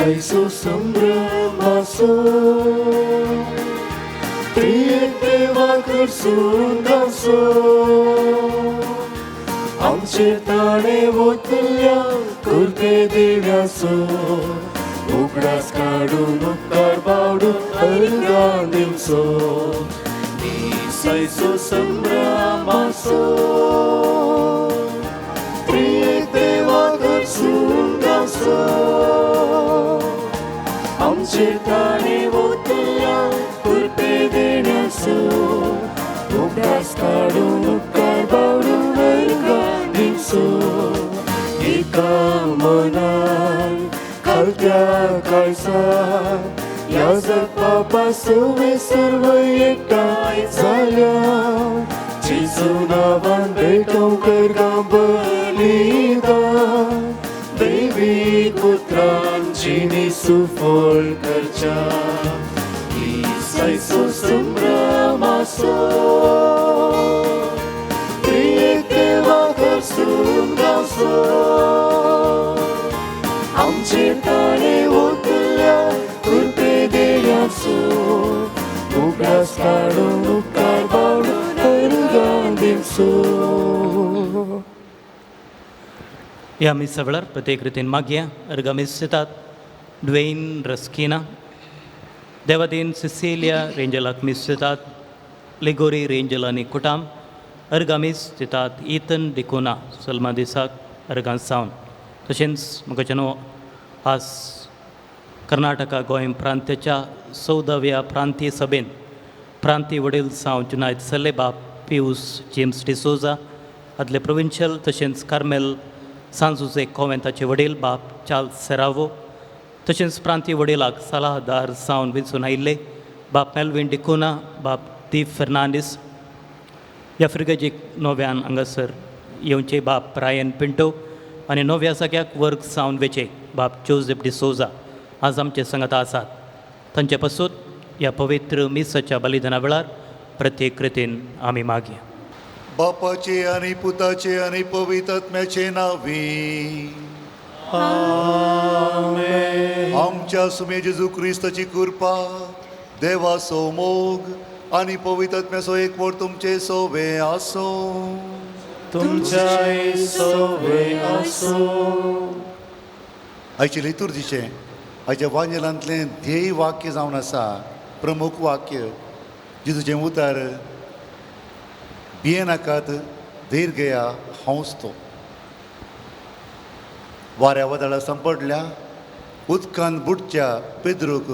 सैसो संभ्रमासो त्रियेक देवा कडसून गावचो आमचेर ताणें वतल्या कृपे देव्याचो उगडास काडून उपकार बावडून अर्गां दिवचो सैसो संभ्रमासो त्रियेक देवा कडसून गावचो आमचेर ताणें वतल्या कृपे देण्याचो उगडास काडून उपकार बावडून अर्गां दिवचो एका मनान खालत्या काळजान ह्या जगपा सवे सर्व एकठांय जाल्या जेजू नांवान भेटोवंक अर्गां बलिदान दैवीक उतरान जिणी सुफळ करच्या सैसो संभ्रमासो त्रियेक देवा कडसून गावचो आमचेर ताणें वतल्या कृपे देण्याचो उगडास काडून उपकार बावडून अर्गां दिवचो. ह्या मिसा वेळार प्रत्येक रितीन मागया अर्गां मीस दितात ड्वेन रस्किना देवादीन सिसिलिया रेंजलाक मीस दितात लिगोरी रेंजल आनी कुटाम अर्गां मीस दितात इथन डिकोना सलमा दिसाक अर्गां सावन. तशेंच म्हज्या न्हू आज कर्नाटका गोंय प्रांताच्या 14व्या प्रांतीय सभेन प्रांतीय वडील सावन जुनायद सल्ले बाप पियूस जेम्स डिसोजा आदले प्रोविन्शियल तशेंच कार्मेल सांजुजे कोवेंताचे वडील बाप चार्ल्स सेरावो तशेंच प्रांतीय वडिलाक सलाहदार सावन वेंचून आयिल्ले बाप मेलवीन डिकोना बाप दीप फेर्नांडीस ह्या फिर्गजेक नव्यान हांगासर येवचे बाप रायन पिंटो आनी नव्या जाग्याक वर्ग सावन वेचे बाप जोझेफ डिसोजा आज आमचे संगत आसात. तांचे पासून ह्या पवित्र मिसाच्या बलिदाना वेळार प्रत्येक रितीन आमी मागया. बापाचे आनी पुताचे आनी पवित्र आत्म्याचे नांवी आमच्या सुमे जेजू क्रिस्ताची कृपा देवाचो मोग आनी पवित्र आत्म्याचो एकवट तुमचे सोवे आसूं. तुमच्याय सोवे आसूं. आयचे लितुर्जीचें आयच्या वांजेलांतलें ध्येय वाक्य जावन आसा प्रमुख वाक्य जेजूचें उतर भियेनाकात धैर्य घेया हांवच तो. वाऱ्या वादळा सांपडल्या उदकान बुडच्या पेद्रूक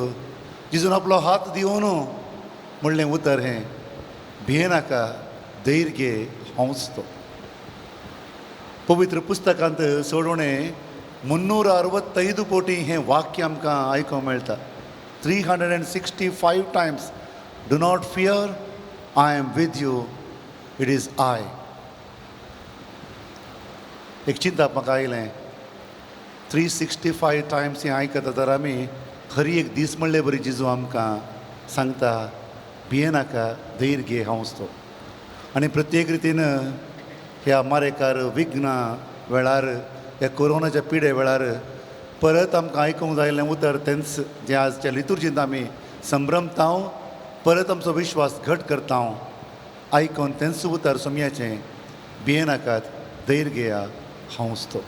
जेजून आपलो हात दिवन म्हणलें उतर हें भियेनाका धैर्य घे हांवच तो. पवित्र पुस्तकांत सोडोवणें 365 कोटी हें वाक्य आमकां आयकूंक मेळटा. 365 times do not fear I am with you it is I. एक चिंतप म्हाका आयलें 365 टायम्स हें आयकता तर आमी खरी एक दीस म्हणले बरी जेजू आमकां सांगता भियेनाका धैर्य घे हांवच तो. आनी प्रत्येक रितीन ह्या मारेकार विघ्ना वेळार ह्या कोरोनाच्या पिडे वेळार परत आमकां आयकूंक जाय उतर तेंच जें आजच्या लितुर्जींत आमी संभ्रमता परत आमचो विश्वास घट करता आयकून तेंच उतर सोमयाचें भियेनाकात धैर्य घेया हांवच तो.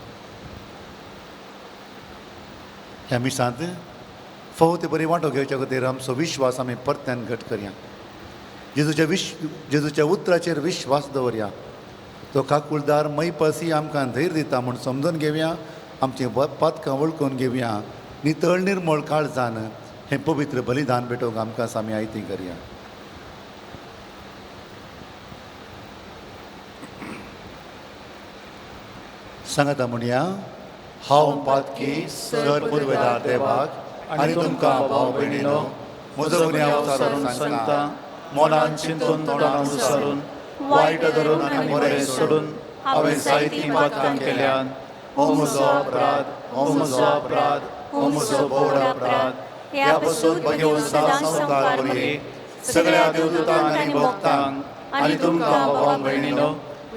ह्या मिसांत फावो ते बरी वांटो घेवच्या खातीर आमचो विश्वास आमी परत्यान घट करया. जेजूच्या उतराचेर विश्वास दवरया. तो काकुळदार मैपासी आमकां धैर्य दिता म्हूण समजून घेवया. आमचीं पातकां वळखून घेवया. नितळ निर्मळ काळजान हें पवित्र बलिदान भेटोवंक आमकां आमी आयती करया. सांगाता म्हणया हांव पातकी सर पुर्वेदार देवाक आनी तुमकां भाव भयणीनो म्हजो गुन्यांव सारून सांगता मनान चिंतून तोंडान सारून वायट धरून आनी बरें सोडून हांवें जायतीं पातकां केल्यान. हो म्हजो अपराध हो म्हजो अपराध हो म्हजो भोव अपराध. ह्या पसून घेवन सदां संवसार वरवीं सगळ्या देवदूतांक आनी भक्तांक आनी तुमकां भाव भयणीनो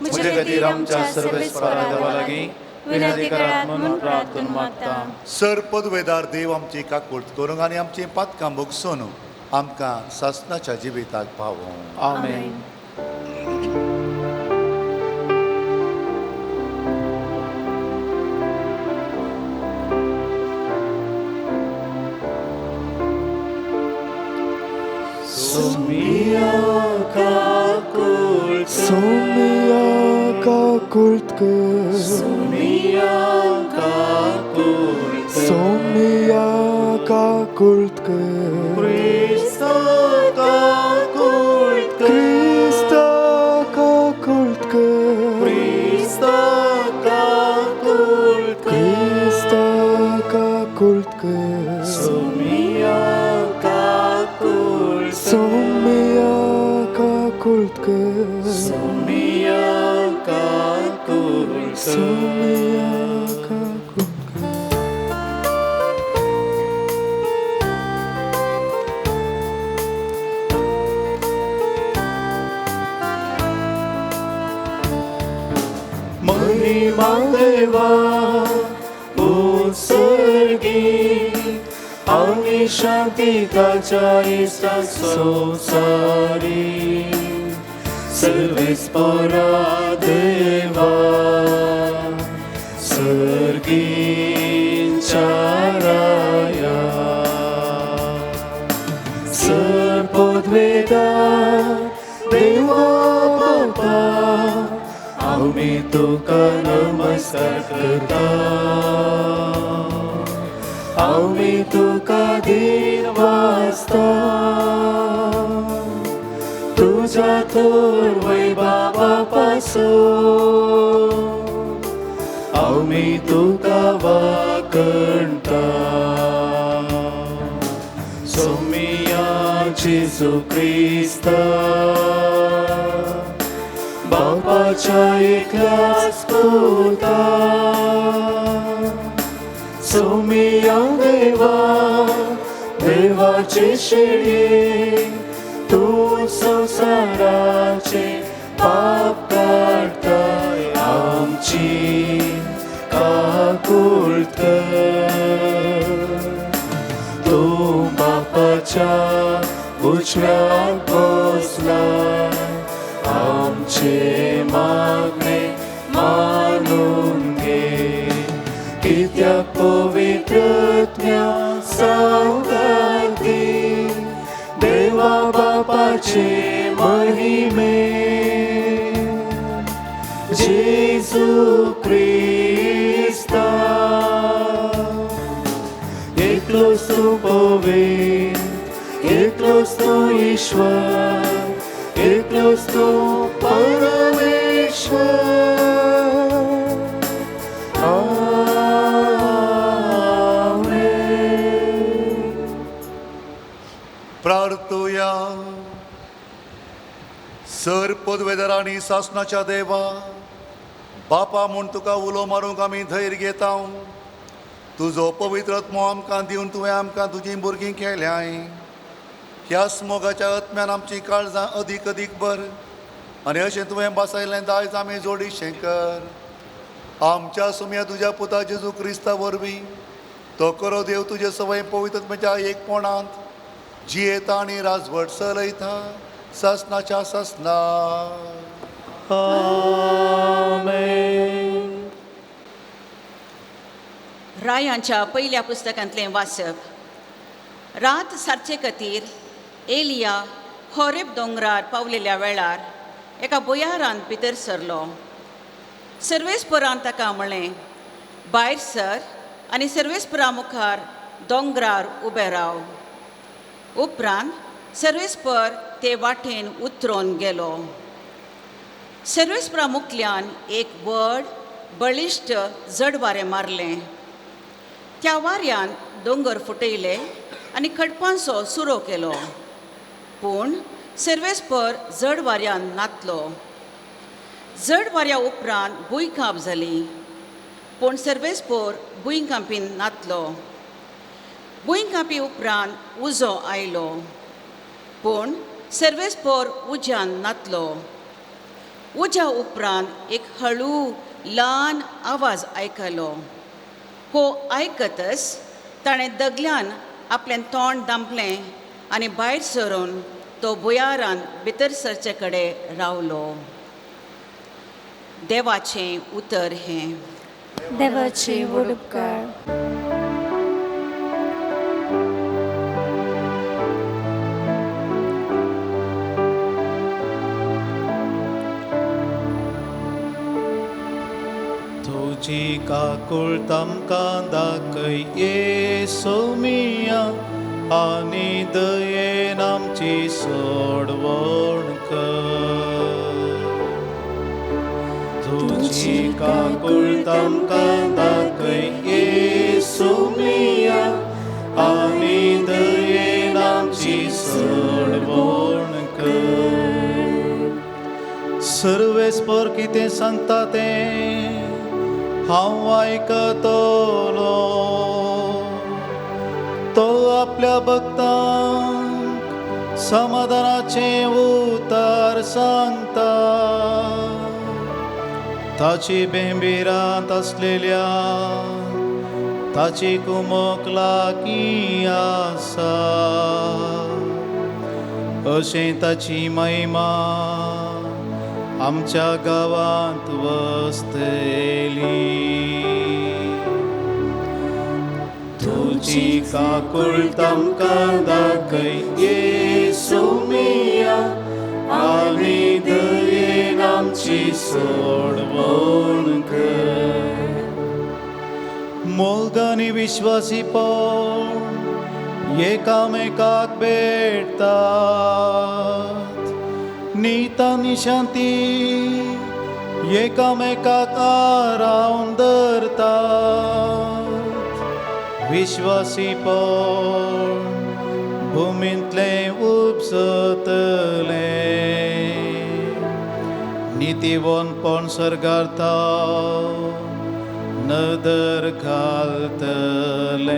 म्हजे खातीर आमच्या सर्वेस्परा देवा लागीं विनंती करात म्हणून प्रार्थना मागता. सर पदवेदार देव आमची काकूर्त करूंक आनी आमची पातकां भोगसून आमकां सासणाच्या जिविताक पावों. आमेन. Somia kakultke, Somia kakultke, Somia kakultke, Krista kakultke, Krista kakultke, Krista kakultke, Krista kakultke, Somia kakultke, Somia kakultke, Somia kakultke. Somia kakultke. महिमा देवा उत्सर्गी आनी शांती ताच्या इश्टा संवसारी सर्वेस्परा देवा सर्गींच्या राया सर्पद्वेदा देवा बापा आमी तुका नमस्कार करता आमी तुका धीर वाचता तुझ्या थोर वैभावा पासून आमी तुका वाकणता. सोमिया जेजू क्रिस्ता बापाच्या एकल्याच पुता सोमिया देवा देवाचे शेळये तूं संवसाराचे पाप काडताय आमची काकूळत कर. तूं बापाच्या उजव्याक बसला आमचे मागणे मानून घे कित्याक पवित्रत्म्या सांगाती देवा बापाचे महिमे जेजू क्रिस्ता एकलोच तूं पवित्र एकलोच तूं ईश्वर एकलोच तूं परमेश्वर. आमेन. प्रार्थुया. सर पदवेदार आनी सासणाच्या देवा बापा म्हूण तुका उलो मारूंक आमी धैर्य घेता. तुजो पवित्र आत्मो आमकां दिवन तुवें आमकां तुजीं भुरगीं केल्यांय. ह्याच मोगाच्या आत्म्यान आमचीं काळजां अदीक अदीक भर आनी अशें तुवें बसयलें दायज आमी जोडी कर. आमच्या सुम्या तुज्या पुता जेजू क्रिस्ता वरवीं तो करो देव तुजे सवय पवित्र आत्म्याच्या एकपणांत जियेता आनी राजवट चलयता सासणाच्या सासना. आमेन. रायांच्या पयल्या पुस्तकांतलें वाचप. रात सारचे खातीर एलिया होरेब दोंगरार पावलेल्या वेळार एका बोयारान भितर सरलो. सर्वेस्परान ताका म्हणलें, भायर सर आनी सर्वेस्परा मुखार दोंगरार उबें राव. उपरांत सर्वेस्पर ते वाटेन उतरोन गेलो. सर्वेस्परा मुखल्यान एक व्हड बळिश्ट जड वारें मारलें. त्या वाऱ्यान दोंगर फुटयले आनी खडपांचो सुरो केलो. पूण सर्वेस्पर जड वाऱ्यान नातलो. जड वाऱ्या उपरांत भुंयकांप जाली. पूण सर्वेस्पर भुंयकांपीन नातलो. भुंयकांपी उपरांत उजो आयलो. पूण सर्वेस्पर उज्यान नातलो. उज्या उपरांत एक हळू ल्हान आवाज आयकलो. हो आयकतच ताणें दगल्यान आपलें तोंड दांपलें आनी भायर सरून तो भुयारान भितर सरचे कडेन रावलो. देवाचें उतर हें. देवाचे व्हड उपकार. तुजी काकूळ आमकां दाखय येसुमिया आनी दयेन आमची सोडवण कर. तुजी काकूळ आमकां दाखय येसुमिया आनी दयेन आमची सोडवण कर. सर्वेस्पर कितें सांगता तें हांव आयकतलो. तो आपल्या भक्तांक समाधानाचें उतर सांगता. ताची बेंबिरांत आसलेल्या ताची कुमक लागीं आसा. अशें ताची महिमा आमच्या गांवांत वसतली. तुजी काकूळ आमकां दाखय येसुमिया आनी दयेन आमची सोडवण कर. मोग आनी विश्वासीपण एकामेकाक भेटतात. नीत आनी शांती एकामेकाक आरावन धरतात. विश्वासीपण भुमींतलें उपजतलें. नितीवंतपण सर्गार्था नदर घालतलें.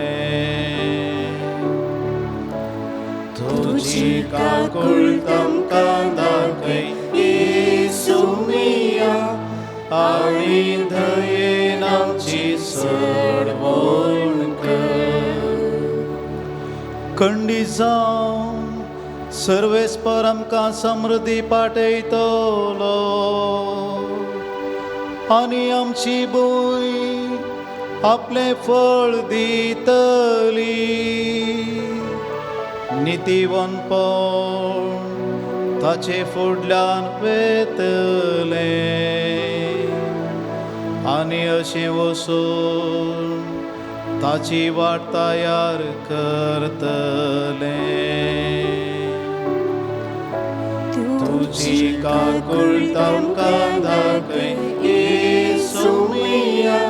तुजी काकूळ आमकां दाखय येसुमिया आनी दयेन आमची सोडवण कर. खंडीत जावन सर्वेस्पर आमकां समृद्धी पाठयतलो आनी आमची भूंय आपलें फळ दितली. नितीवंतपण ताचे फुडल्यान वेतलें आनी अशें वचून ताची वाट तयार करतलें. तुजी काकूळ आमकां दाखय येसुमिया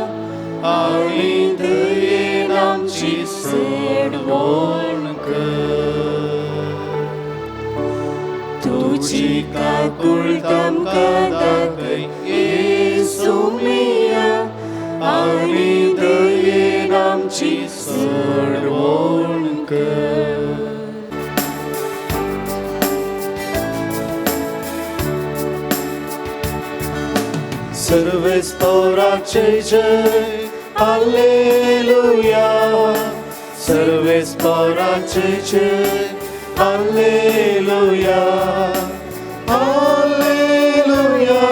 आनी दयेन आमची सोडवण कर. तुजी काकूळ आमकां दाखय येसुमिया आनी दयेन आमची सोडवण कर. सर्वेस्पराचे जय हालेलुया. सर्वेस्पराचे जय हालेलुया. Hallelujah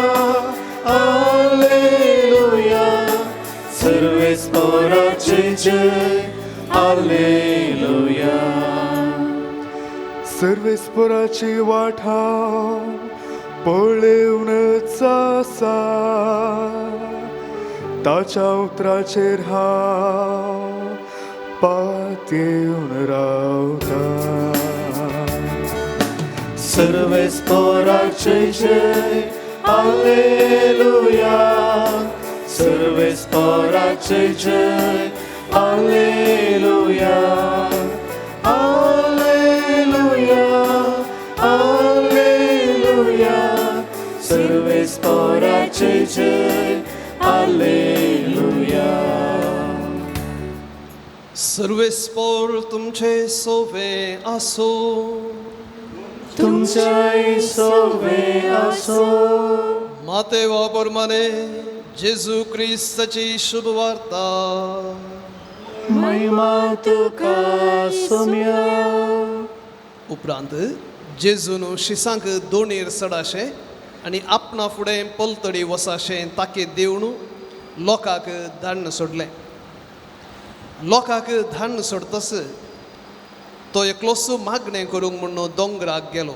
hallelujah. सर्वेस्पराचे जय हालेलुया. सर्वेस्पराची वाट हांव पळेवनच आसा. ताच्या उतराचेर हांव पातयेवन रावता. सर्वेस्पराचे जय हालेलुया. सर्वेस्पराचे जय हालेलुया. Hallelujah hallelujah. सर्वेस्पराचे जय हालेलुया. सर्वेस्पर तुमचे सोवे आसो. तुमच्याय सवे आसो. मातेवा प्रमाणे जेजू क्रिस्ताची शुभ वार्ता. महिमा तुका सोम्या. उपरांत जेजून शिसांक दोणीर चडाशें आनी आपणा फुडें पलतडी वसाशें ताकीद दिवन लोकांक धाडून सोडलें. लोकांक धाडून सोडतस तो एकलोच मागणें करूंक म्हूण दोंगराक गेलो.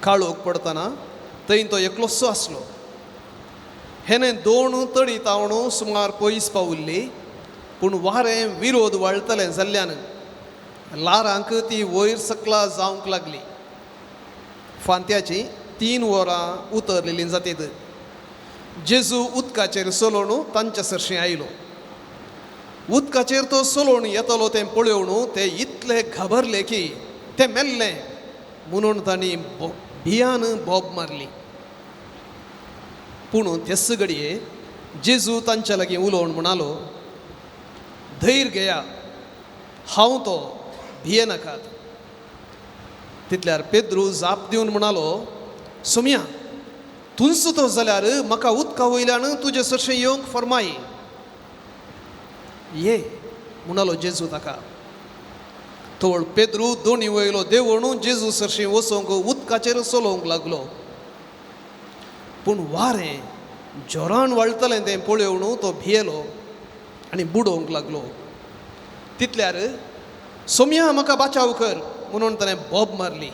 काळोख पडटना थंय तो एकलोच आसलो. हेणें दोन तडी तावणू सुमार पयस पावल्ली, पूण वारें विरोध वाळटलें जाल्ल्यान ल्हारांक ती वयर सकला जावंक लागली. फांत्याची 3 वरां उतरलेलीं जातीत. जेजू उदकाचेर चलोवन तांच्या सरशीं आयलो. उदकाचेर तो चलोवन येतलो तें पळोवन ते इतले घाबरले की ते मेल्ले म्हणून तांणी भियान बोब मारली. पूण तेच घडये जेजू तांच्या लागीं उलोवन म्हणालो, धैर्य घेया, हांव तो, भिये नाकात. तितल्यार पेद्रू जाप दिवन म्हणालो, सोम्या, तूंच तो जाल्यार म्हाका उदका वयल्यान तुजे सरशें येवंक फर्माय. ये म्हणालो जेजू ताका. तवळ पेद्रू दोणी वयलो देवण जेजू सरशीं वचोंक उदकाचेर चलोवंक लागलो. पूण वारें जोरान वाळटलें तें पळोवन तो भियेलो आनी बुडोवंक लागलो. तितल्यार सोम्या म्हाका बाचाव कर म्हणून ताणें बोब मारली.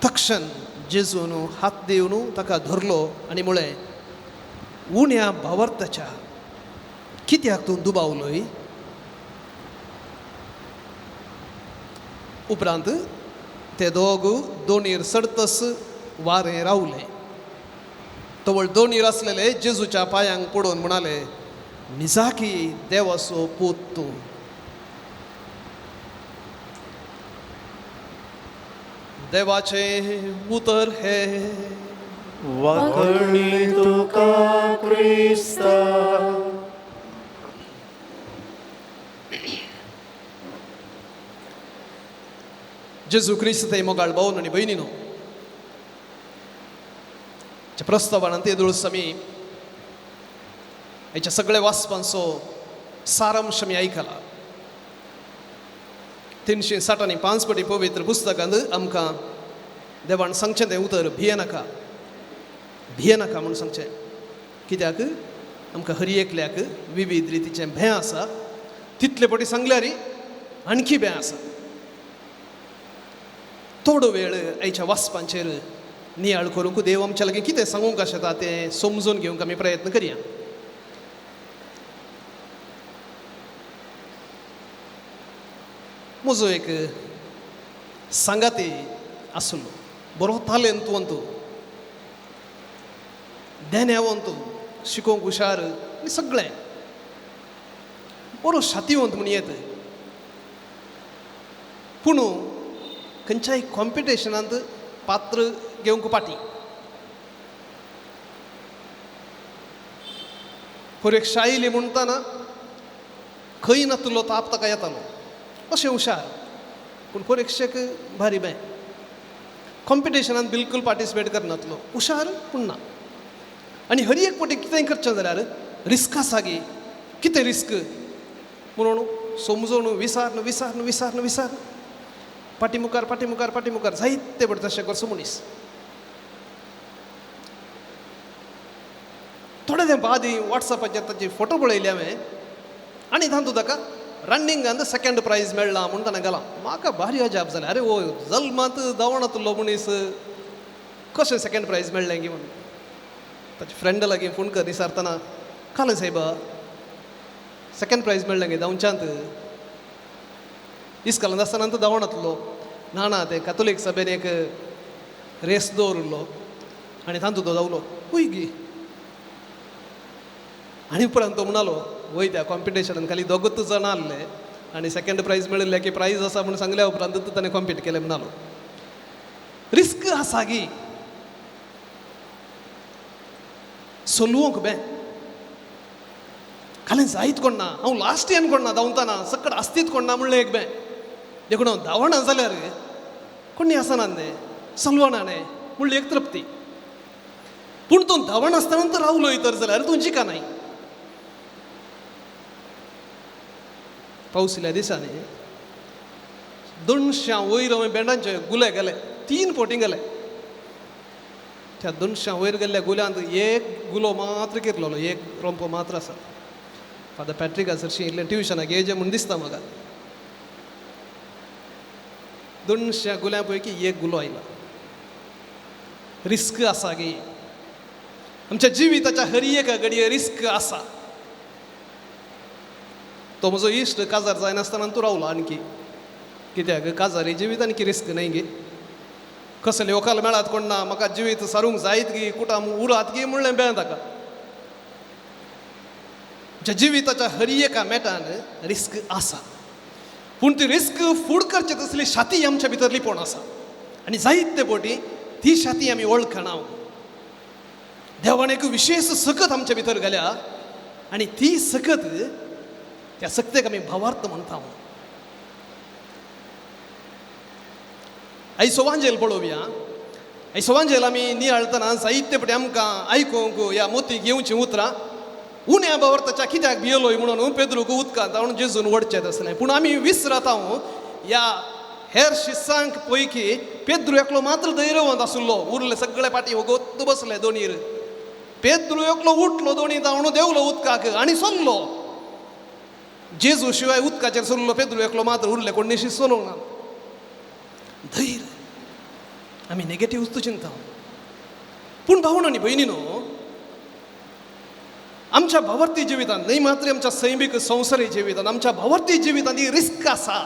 तक्षण जेजून हात दिवन ताका धरलो आनी म्हळें, उण्या भावार्थाच्या कित्याक तूं दुबावलोय? उपरांत ते दोग दोणीर चडतस वारें रावलें. तवळ दोणीर आसलेले जेजूच्या पांयांक पडोवन म्हणाले, निजाकी देवाचो पूत तूं. देवाचें उतर हें. वाखणी तुका क्रिस्ता. जेजू क्रिस्त मोगाळ भावन आनी भयणीनो, प्रस्तावान ते दुळस आमी हेच्या सगळ्या वाचपांचो सारांश आमी आयकला. 360 आनी 5 पटी पवित्र पुस्तकांत आमकां देवान सांगचें तें उतर भिये नाका, भिये नाका म्हूण सांगचें. कित्याक आमकां हर एकल्याक विविध रितीचें भें आसा. तितले पटी सांगल्यार आणखी भें आसा. थोडो वेळ आयच्या वाचपांचेर नियाळ करूंक देव आमच्या लागीं कितें सांगूंक आसता तें समजून घेवंक आमी प्रयत्न करया. म्हजो एक सांगाती आसलो, बरो तालेंतवंत, देण्यावंत, शिकोवंक हुशार आनी सगळें, बरो शातीवंत म्हूण येत. पूण खंयच्याय कॉम्पिटिशनांत पात्र घेवंक पाटी. परिक्षा आयली म्हणटना खंय नातलो ताप ताका येतालो. अशें हुशार, पूण परिक्षेक भारी बें. कॉम्पिटिशनांत बिलकूल पार्टिसिपेट करनातलो, हुशार पूण ना. आनी हर एक पटी कितेंय करचें जाल्यार रिस्क आसा गी, कितें रिस्क म्हणून समजून विसारन विसारन विसारन विसारन पाटी मुखार पाटी मुखार पाटी मुखार जायते पडटा तशें करचो मनीस. थोडे तेंप आदीं वॉट्सॅपाचेर ताची फोटो पळयली हांवें आनी तातूंत ताका रनिंगान सेकंड प्रायज मेळ्ळा म्हूण ताणें घालां. म्हाका भारी अजाप जालें, आरे हो जल्मांत धांवणातलो मनीस कशें सेकंड प्रायज मेळ्ळें गी म्हणून. ताच्या फ्रेंडा लागीं फोन कर विचारतना, काल सायबा सेकंड प्रायज मेळ्ळें गे धांवच्यांत, इस्कॉलांत आसतना तो धांवणातलो. ना ना, ते कातोलीक सभेन एक रेस दवरिल्लो आनी तातूंत तो धांवलो. हूय गी. आनी उपरांत तो म्हणालो, वय त्या कॉम्पिटिशनान खाली दोगूच जाणां आहले आनी सेकंड प्रायज मेळिल्लें की प्रायज आसा म्हूण सांगल्या उपरांत ताणें कॉम्पीट केलें म्हणालो. रिस्क आसा गी, सोलवंक बें खाली जायत कोण ना, हांव लास्ट येन कोण ना धांवतना सकट आस्तीत कोण ना म्हणलें एक बें. देखून हांव धांवना जाल्यार कोणी आसना न्ही, सलवना न्ही म्हणली एक तृप्ती. पूण तूं धांवनासतना तर रावलोय तर जाल्यार तूं जिका नाय. पावसिल्या दिसांनी 200 वयर हांवें बेंडांचे गुले गेले, 3 फावटी गेले. त्या 200 वयर गेल्ल्या गुल्यांत एक गुलो मात्र किरलोलो, एक रोंपो मात्र आसा. फादर पॅट्रिका सरशीं इल्लें ट्युशनाक येयचें म्हूण दिसता म्हाका. 200 गुल्यां पैकी एक गुलो आयला. रिस्क आसा गे आमच्या जिविताच्या हर एका घडये, रिस्क आसा. तो म्हजो इश्ट काजार जायनासतना तूं रावलो आणकी, कित्याक काजारी जिवीत आणकी रिस्क न्हय गे. कसले वकाल मेळात कोण ना, म्हाका जिवीत सारूंक जायत गी, कुटाम उरात गी म्हणलें बें ताका. आमच्या जिविताच्या हर एका मेटान रिस्क आसा, पूण ती रिस्क फूड करचे तसली शाती आमच्या भितर लिपोवन आसा आनी जायते फावटी ती शाती आमी वळखना. देवान एक विशेश सकत आमच्या भितर घाल्या आनी ती सकत, त्या सक्तेक आमी भावार्थ म्हणटा. आयचो वांजेल पळोवया. आयचो वांजेल आमी नियाळतना जायते फावटी आमकां आयकूंक ह्या मोतीक येवचीं उतरां, उण्या भावार्थाच्या कित्याक भियेलोय म्हणून पेद्रूक उदकांत धांवन जेजून वडचें तसलें. पूण आमी विसरता ह्या हेर शिसांक पैकी पेद्रू एकलो मात्र धैर्यवंत आशिल्लो, उरले सगळे फाटीं वगत बसले दोनीर. पेद्रू एकलो उठलो दोनी धांवन देंवलो उदकाक आनी सोल्लो. जेजू शिवाय उदकाचेर सोल्लो पेद्रू एकलो मात्र, उरले कोण निशी सोलोंक ना. धैर्य आमी नेगेटीव वस्तू चिंता. पूण भावण आनी भयणी न्हू, आमच्या भावार्थी जिवितांत न्हय मात्र आमच्या सैमीक संवसारी जिवितांत, आमच्या भावार्थी जिवितांत ही रिस्क आसा.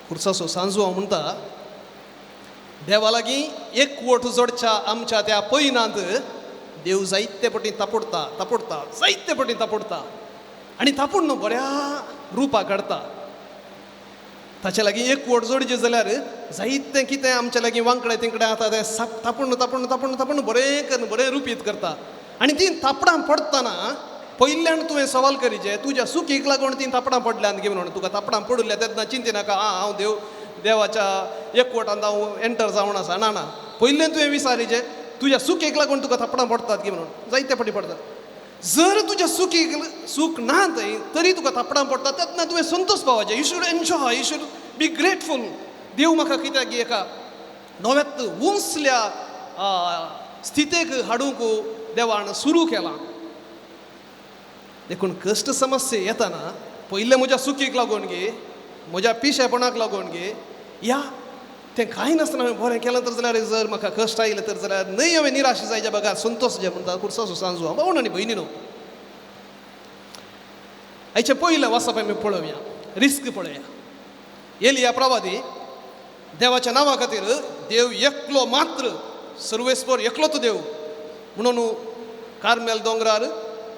खुर्साचो सांजू हांव म्हणटा, देवा लागीं एकवट जोडच्या आमच्या त्या पयनांत देव जायते पटी तापोडटा, तापोडटा, जायते पटी तापोडटा आनी तापून न्हू बऱ्या रुपा काडटा. ताचे लागीं एकवट जोडचें जाल्यार जायतें कितें आमच्या लागीं वांकडें तिंकडें आतां तें तापून तापून तापून तापून बरें करून बरें रुपीत करता. आनी तीं थापडां पडटना पयल्यान तुवें सवाल करीचें, तुज्या सुखीक लागून तीं थापडां पडल्यान गे म्हणून. तुका थापडां पडिल्ल्या तेन्ना चिंतिनाका, आं हांव देव देवाच्या एकवटांत हांव एंटर जावन आसा. ना ना, पयल्यान तुवें विचारीचें तुज्या सुखीक लागून तुका थापडां पडटात गे म्हणून. जायते फावटी पडटात. जर तुज्या सुखीक सूख ना थंय तरी तुका थापडां पडटात तेन्ना तुवें संतोश पावपाचें. You should enjoy, you should be grateful. देव म्हाका कित्याक एका नव्यात उंचल्या स्थितेक हाडूंक देवान सुरू केलां. देखून कश्ट समस्या येताना पयलें म्हज्या सुखीक लागून गे, म्हज्या पिशेपणाक लागून गे, या तें कांय नासतना हांवें बरें केलें तर जाल्यार जर म्हाका कश्ट आयले तर जाल्यार न्हय हांवें निराश जायच्या बगर संतोश जे म्हणटा खुर्साचो सांजू. हांव भावण आनी भयणी न्हू, आयचें पयलें वाचप आमी पळोवया, रिस्क पळोवया. एलिया प्रवादी देवाच्या नांवा खातीर, देव एकलो मात्र सर्वेस्पर एकलोच देव म्हणून कार्मेल दोंगरार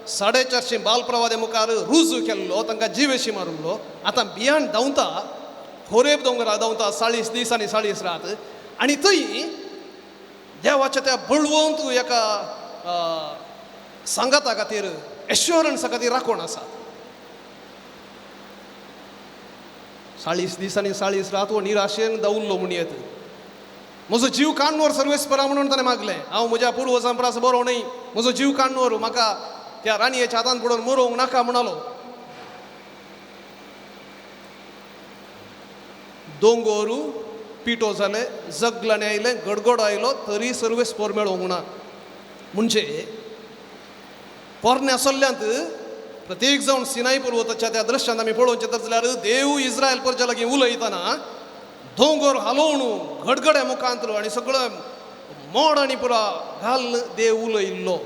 450 बाल प्रवादे मुखार रुजू केल्लो, तांकां जिवेशी मारिल्लो. आतां बियाण धांवता, होरेब दोंगरा धांवता 40 दीस आनी 40 रात आनी थंय देवाच्या त्या बळवंत एका सांगाता खातीर, एश्योरन्सा खातीर राखण आसा. 40 दीस आनी 40 रात हो निराशेन धांवल्लो म्हूण येत. म्हजो जीव काडून सर्वेस्परा म्हणून ताणें मागलें, हांव म्हज्या पुर्वजां परस बरो न्हय, म्हजो जीव काडून म्हाका त्या राणयेच्या हातान पडून मरोवंक नाका म्हणालो. दोंगोर पिठो जाले, जगलांनी आयलें, गडगडो आयलो, तरी सर्वेस्पर मेळोवंक ना. म्हणजे पोरण्या सल्ल्यांत प्रत्येक जावन सिनाई पर्वताच्या त्या दृश्यांत आमी पळोवचें तर जाल्यार देव इस्रायल परच्या लागीं उलयतना दोंगर हालोवन गडगड्या मुखांत आनी सगळें मोड आनी पुरा घाल देव उलयल्लो.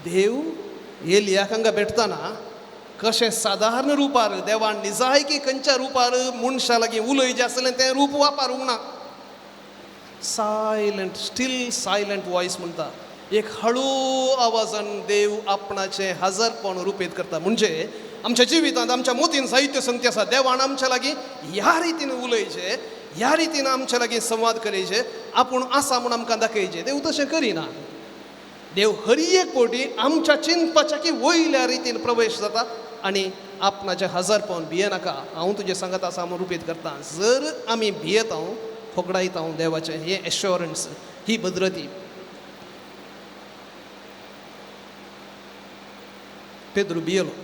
देव एलियाक हांगा भेटतना कशें सादारण रुपार देवान निजायकी खंयच्या रुपार मनशा लागीं उलयचें आसलें तें रूप वापरूंक ना. सायलंट, स्टील सायलंट वॉयस म्हणटा, एक हळू आवाजान देव आपणाचें हजारपण रुपेत करता. म्हणजे आमच्या जिवितांत आमच्या मोतीन साहित्य संगती आसा, देवान आमच्या लागीं ह्या रितीन उलयचें, ह्या रितीन आमच्या लागीं संवाद करयचे, आपूण आसा म्हूण आमकां दाखयचें. देव तशें करिना. देव हर एक फावटी आमच्या चिंतपाच्या की वयल्या रितीन प्रवेश जाता आनी आपणाचे 1000 पावन भिये नाका, हांव तुजें सांगत आसा म्हूण रुपेत करता. जर आमी भियेत हांव होगडायत हांव देवाचें हें एश्योरन्स, ही भद्रती. पेद्रू भियेलो,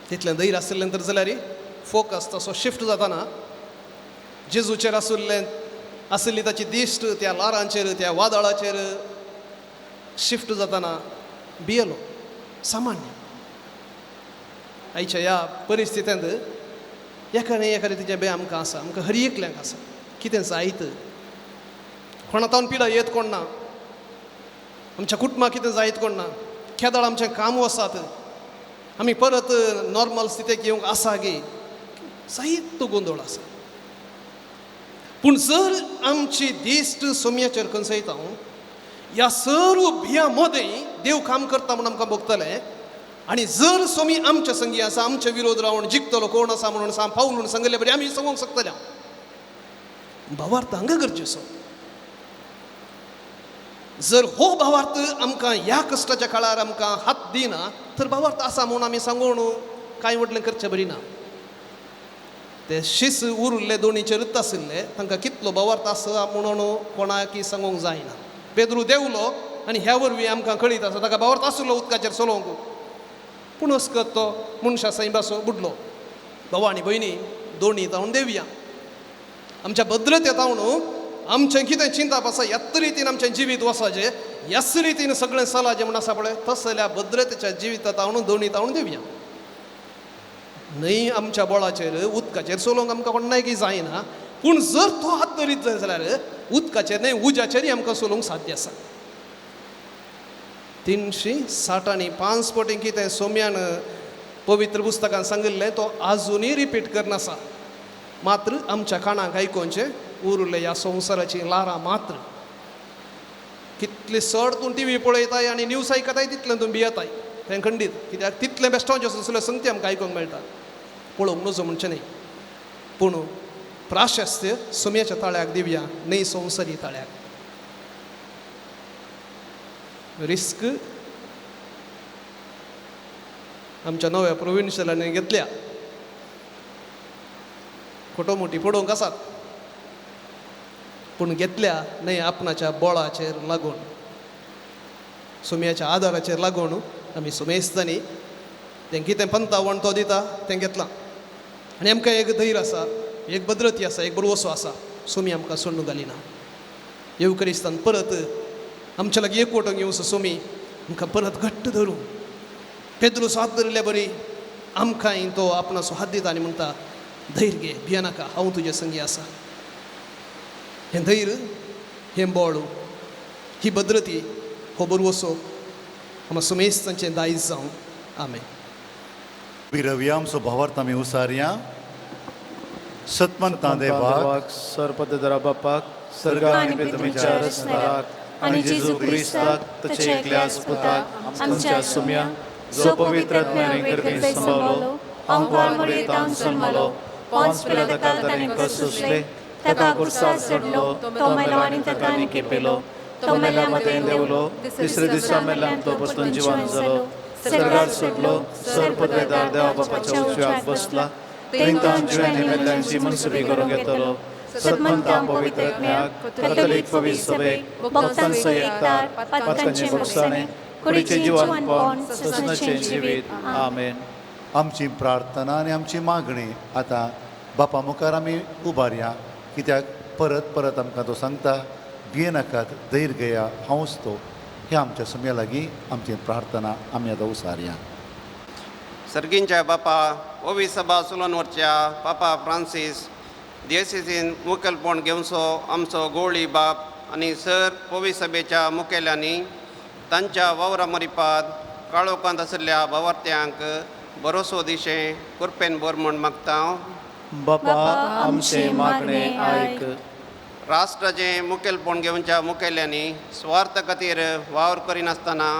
तितलें धैर्य आशिल्लें तर जाल्यार फोकस तसो शिफ्ट जाताना जेजूचेर आशिल्लें आशिल्ली ताची दिश्ट त्या ल्हारांचेर त्या वादळाचेर शिफ्ट जाताना भियेलो. सामान्य आयच्या ह्या परिस्थितींत एका न्ही एका रितीचें भंय आमकां आसा, आमकां हर एकल्यांक आसा. कितें जायत, कोणा तावन पिडा येत कोण ना, आमच्या कुटुंबाक कितें जायत कोण ना, केदळ आमचें काम वसात, आमी परत नॉर्मल स्थितीक येवंक आसा गे, जायतो गोंदळ आसा. पूण जर आमची दिश्ट सोम्याचेर खंयसयता ह्या सर्व भियां मदें देव काम करता म्हूण आमकां भोगतलें. आनी जर सोमी आमच्या संगी आसा, आमचे विरोध रावन जिखतलो कोण आसा म्हणून सांग पावल म्हणून सांगिल्ले बरी आमी सांगूंक शकतले. भावार्थ हांगा गरजेचो. जर हो भावार्थ आमकां ह्या कश्टाच्या काळार आमकां हात दिना तर भावार्थ आसा म्हणून आमी सांगून कांय व्हडलें करचें बरी ना. ते शीस उरिल्ले दोणीचेरूच आशिल्ले, तांकां कितलो भावार्थ आसा म्हणून कोणाकी सांगूंक जायना. पेद्रू देंवलो आनी ह्या वरवीं आमकां कळीत आसा ताका भावार्थ आशिल्लो उदकाचेर चलोवंक, पूण अस्कत तो मनशा सैंबासो बुडलो. भाव आनी भयणी, दोणी तावन देवया, आमच्या भद्रते तावन आमचें कितें चिंताप आसा ह्याच रितीन आमचें जिवीत वसाचें, ह्याच रितीन सगळें चलाचें म्हूण आसा पळय तसल्या भद्रतेच्या जिविता तावन दोणी तावन देवया. न्हय आमच्या बळाचेर उदकाचेर चलोवंक आमकां कोणाय जायना, पूण जर तो हात धरीत जाय जाल्यार उदकाचेर न्हय उज्याचेरय आमकां चलोवंक साध्य आसा. 360 आनी 5 पटी कितें सोम्यान पवित्र पुस्तकान सांगिल्लें तो आजुनूय रिपीट करनासा. मात्र आमच्या काणाक आयकोवचें उरलें ह्या संवसाराची ल्हारां मात्र. कितली चड तूं टी व्ही पळयताय आनी न्यूज आयकताय तितलें तूं भियेताय, तें खंडीत, कित्याक तितलें बेश्टांचें आसलें संगती आमकां आयकूंक मेळटा, पळोवंक नजो म्हणचें न्हय. पूण प्राशस्त्य सोम्याच्या ताळ्याक दिवया, न्हय संवसारी ताळ्याक. रिस्क आमच्या नव्या प्रोविन्शियलांनी घेतल्या, खोटो मोटी पडोवंक आसात, पूण घेतल्या न्हय आपणाच्या बळाचेर लागून, सोम्याच्या आदाराचेर लागून. आमी सुमेस्तांनी तें कितें पंतावण तो दिता तें घेतलां आनी आमकां एक धैर्य आसा, एक भद्रती आसा, एक बरवसो आसा, सोमी आमकां सोडून घालिना. येवकरिस्तान परत आमच्या लागीं एकवटूंक येवचो सोमी आमकां परत घट्ट धरूं. पेद्रूस हात धरिल्ले बरी आमकांय तो आपणाचो हात दिता आनी म्हणटा, धैर्य घे, भियेनाका, हांव तुजे संगी आसा. हें धैर्य, हें बळ, ही भद्रती, हो बरवसो आमकां सुमेस्तांचें दायज जावं. आमेन. विरवया आमचो भावार्थ आमी उसारया. सतमंता देवाक, सर्पदरा बापाक, सर्गा आनी पितृच्या रचणाराक आनी जेजू क्रिस्ताक ताच्या एकल्या पुताक आमच्या सुम्या, जो पवित्र आत्म्याने गर्भेंत संभावलो, अंकवाळ मरेतान जल्मलो, पोन्स पिलाताक ताणें कश्ट सोंसले, ताका कुर्सार चडलो, तो मेलो आनी ताका निकेपेलो, तो मेल्या मदें देंवलो, तिसऱ्या दिसा मेल्यान तो परतून जिवान जालो, सर्गार सोडलो, सर्पदवेदार देवा बापाच्या उजव्याक बसला, थंय जिव्यांनी मेल्ल्यांची मनसुबी करूंक येतलो. सतमंता पवित्र आत्म्याक, कथोलीक पवित्र सभेक, भक्तांचो एकतार, पातकांचें भोगसाणें, कुडीचें जिवनपण, ससनाचें जिवीत. आमेन. आमची प्रार्थना आनी आमची मागणी आतां बापा मुखार आमी उबारया, कित्याक परत परत आमकां तो सांगता, भियेनाकात, धैर्य घेया, हांवच तो. हे आमच्या सुम्या लागीं आमची प्रार्थना आमी आतां उसारया. सर्गींच्या बापा, ओवी सभा सुलनवरच्या पापा फ्रांसीस दियसिसीन मुखेलपण घेवचो आमचो गोळी बाप आनी सर ओवी सभेच्या मुखेल्यांनी तांच्या वावरा मरिपात काळोखांत आशिल्ल्या भावार्थ्यांक भरोसो दिशें कृपेन भर म्हूण मागता. बापा आमचें मागणें आयक. राष्ट्राचें मुखेलपण घेवच्या मुखेल्यांनी स्वार्थ खातीर वावर करिनासतना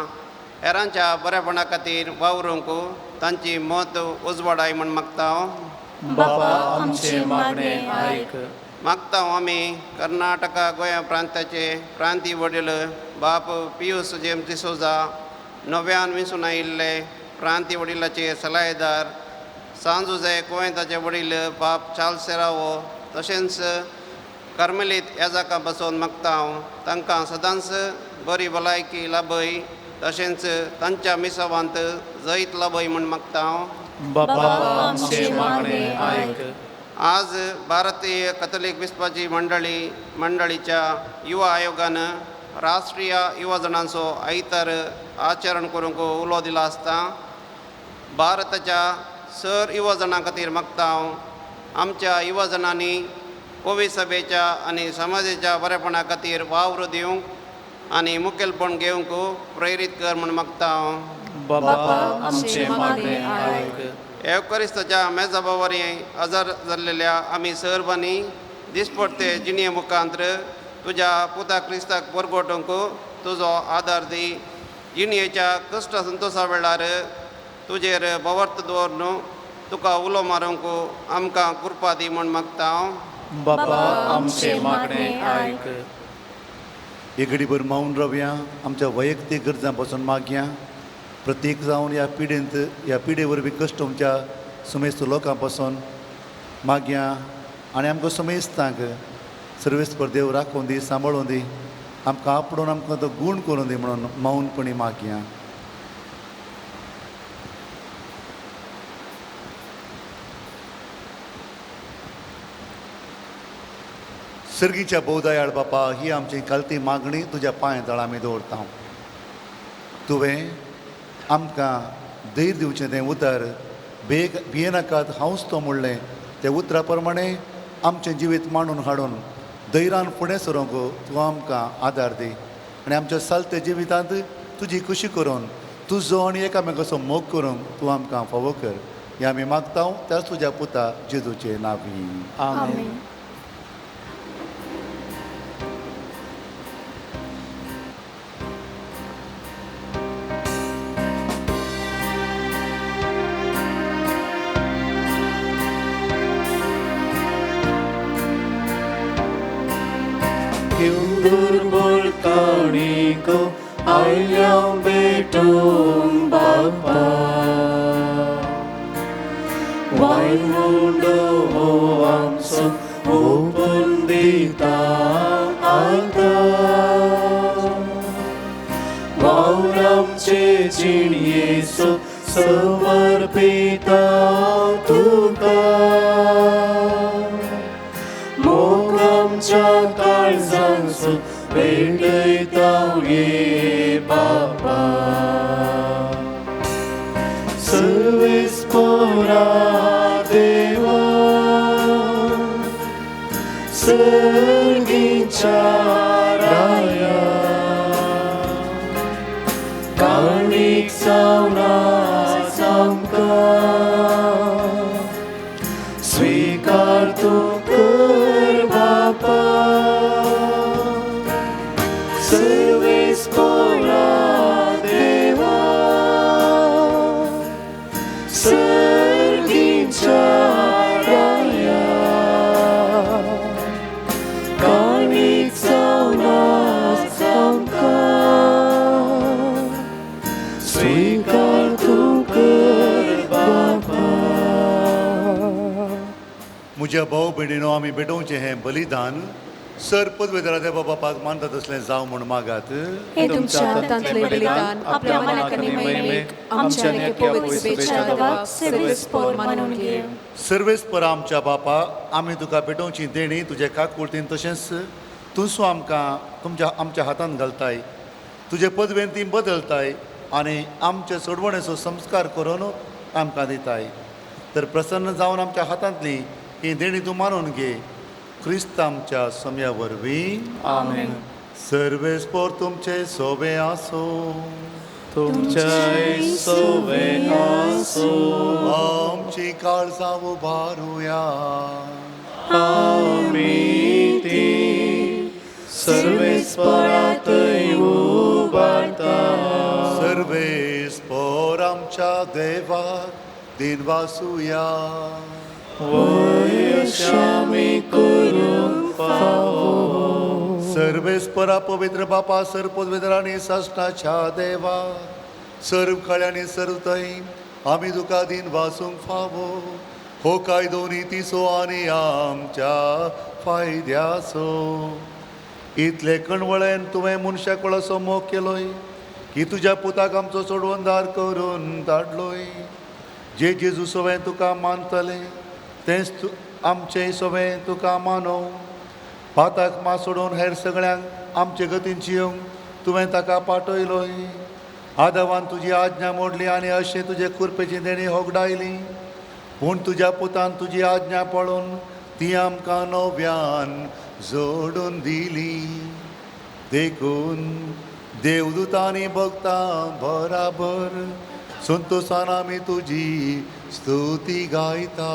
हेरांच्या बरेपणा खातीर वावरूंक तांची मत उजवाडाय म्हूण मागता. बापा आमचें मागणें आयक. मागता आमी कर्नाटका गोंया प्रांताचे प्रांतीय वडील बाप पियूस जेम्स डिसोजा, नव्यान विंचून आयिल्ले प्रांती वडिलाचे सलाहेदार सांजुजे कोवेंताचे वडील बाप चार्ल्स सेरावो तशेंच कार्मेलीत याजाका बसोवन मागता हांव तांकां सदांच बरी भलायकी लाभय तशेंच तांच्या मिसावांत जैत लाभय म्हूण मागता हांव. बापा आमचें मागणें आयक. आज भारतीय कथोलीक बिस्पाची मंडळी मंडळीच्या युवा आयोगान राष्ट्रीय युवजणांचो आयतार आचरण करूंक उलो दिला आसता. भारताच्या सर युवजणां खातीर मागता हांव आमच्या युवजणांनी कोवी सभेच्या आनी समाजाच्या बरेपणा खातीर वावर दिवंक आनी मुखेलपण घेवंक प्रेरीत कर म्हूण मागता हांव. बापा आमचें मागणें आयक. एवकरिस्ताच्या मेजाबावरी आजार जाल्लेल्या आमी सर्वांनी दिसपडते जिणये मुखांत्र तुज्या पुता क्रिस्ताक परगटूंक तुजो आदार दी. जिणयेच्या कश्ट संतोशा वेळार तुजेर भवर्त दवरून तुका उलो मारूंक आमकां कृपा दी म्हूण मागता हांव. बापा आमचें मागणें आयक. एक घडीभर मौन रावया, आमच्या वैयक्तीक गरजां पासून मागया. प्रत्येक जावन ह्या पिडेंत ह्या पिडे वरवीं कश्ट आमच्या सुमेस्त लोकां पासून मागया आनी आमकां सुमेस्तांक सर्वेस्पर देव राखून दी, सांबाळून दी, आमकां आपडून आमकां तो गूण करून दी म्हणून मौनपणी मागया. सर्गीच्या भोवदयाळ बापा, ही आमची कालती मागणी तुज्या पांय तळा आमी दवरता. तुवें आमकां धैर्य दिवचें तें उतर बेग भियेनाकात हांवच तो म्हणलें त्या उतरा प्रमाणें आमचें जिवीत मांडून हाडून धैर्यान फुडें सरूंक तूं आमकां आदार दी आनी आमच्या सालत्या जिवितांत तुजी खुशी करून तुजो आनी एकामेकाचो मोग करूंक तूं आमकां फावो कर. हें आमी मागता त्याच तुज्या पुता जेजूचे नांवी. आमेन. दुर्बल काणीको आयल्या भेटूंक बापा, वायमुंडो हो आमचो ओपून दिता आतां, वावर आमचे जिणयेचो समर्पिता तुका, मोग आमच्या काळजांचो भेटयता ये बापा. सर्वेस्पोरा देवा सर्गीच्या राया, काणीक जावन आस आमकां स्विकार तूं कर बापा. सर्वेस्पोरा देवा सर्गीच्या राया, काणीक जावन आस आमकां स्विकार तूं कर बापा. म्हज्या भाव भयणीनो, आमी भेटोवचें हें बलिदान सर पदवेदारा देवा बापाक मानता तसलें जावं म्हूण मागात. हे तुमच्या हातांतलें बलिदान आपल्या मनाक आनी महिमेक आमच्या आनी पवित्र सभेच्या देवाक सर्वेस्पोर मानून घे. सर्वेस्पर आमच्या बापा, आमी तुका भेटोवची देणी तुज्या काकुळतीन तशेंच तूं आमकां तुमच्या आमच्या हातांत घालताय, तुजे पदवेन ती बदलताय आनी आमचे सोडवणेचो संस्कार करून आमकां दिताय. तर प्रसन्न जावन आमच्या हातांतली ही देणी तूं मानून घे, क्रिस्त आमच्या सम्या वरवीं. आमेन. सर्वेस्पोर तुमचे सोबे आसो, तुमच्याय सोबे आसो. आमची काळजां उबारुया, आमी ती सर्वेस्परातय उबारता. सर्वेस्पोर आमच्या देवाक दिनवासुया. वय अशें करूंक फावो. सर्वेस्परा पवित्र बापा, सर पदवेदार आनी सासणाच्या देवा, सर्व कळ्यांनी सर्व थंय आमी तुका दिन वासूंक फावो. हो कायदो नितीचो आनी आमच्या फायद्याचो. इतले कणवळेन तुवें मनशाक असो मोग केलोय की तुज्या पुताक आमचो सोडवणदार करून धाडलोय. जे जेजू सवें तुका मानतले तेंच आमचें सवें तुका मानो. पाताक मात सोडून हेर सगळ्यांक आमचे गतीन जियोंक तुवें ताका पाटयलोय. आदवान तुजी आज्ञा मोडली आनी अशें तुजे कुरपेची देणी होगडायली. पूण तुज्या पुतान तुजी आज्ञा पळोवन ती आमकां नव्यान जोडून दिली. देखून देवदूतांनी भक्तां बराबर संतोसान आमी तुजी स्तुती गायता.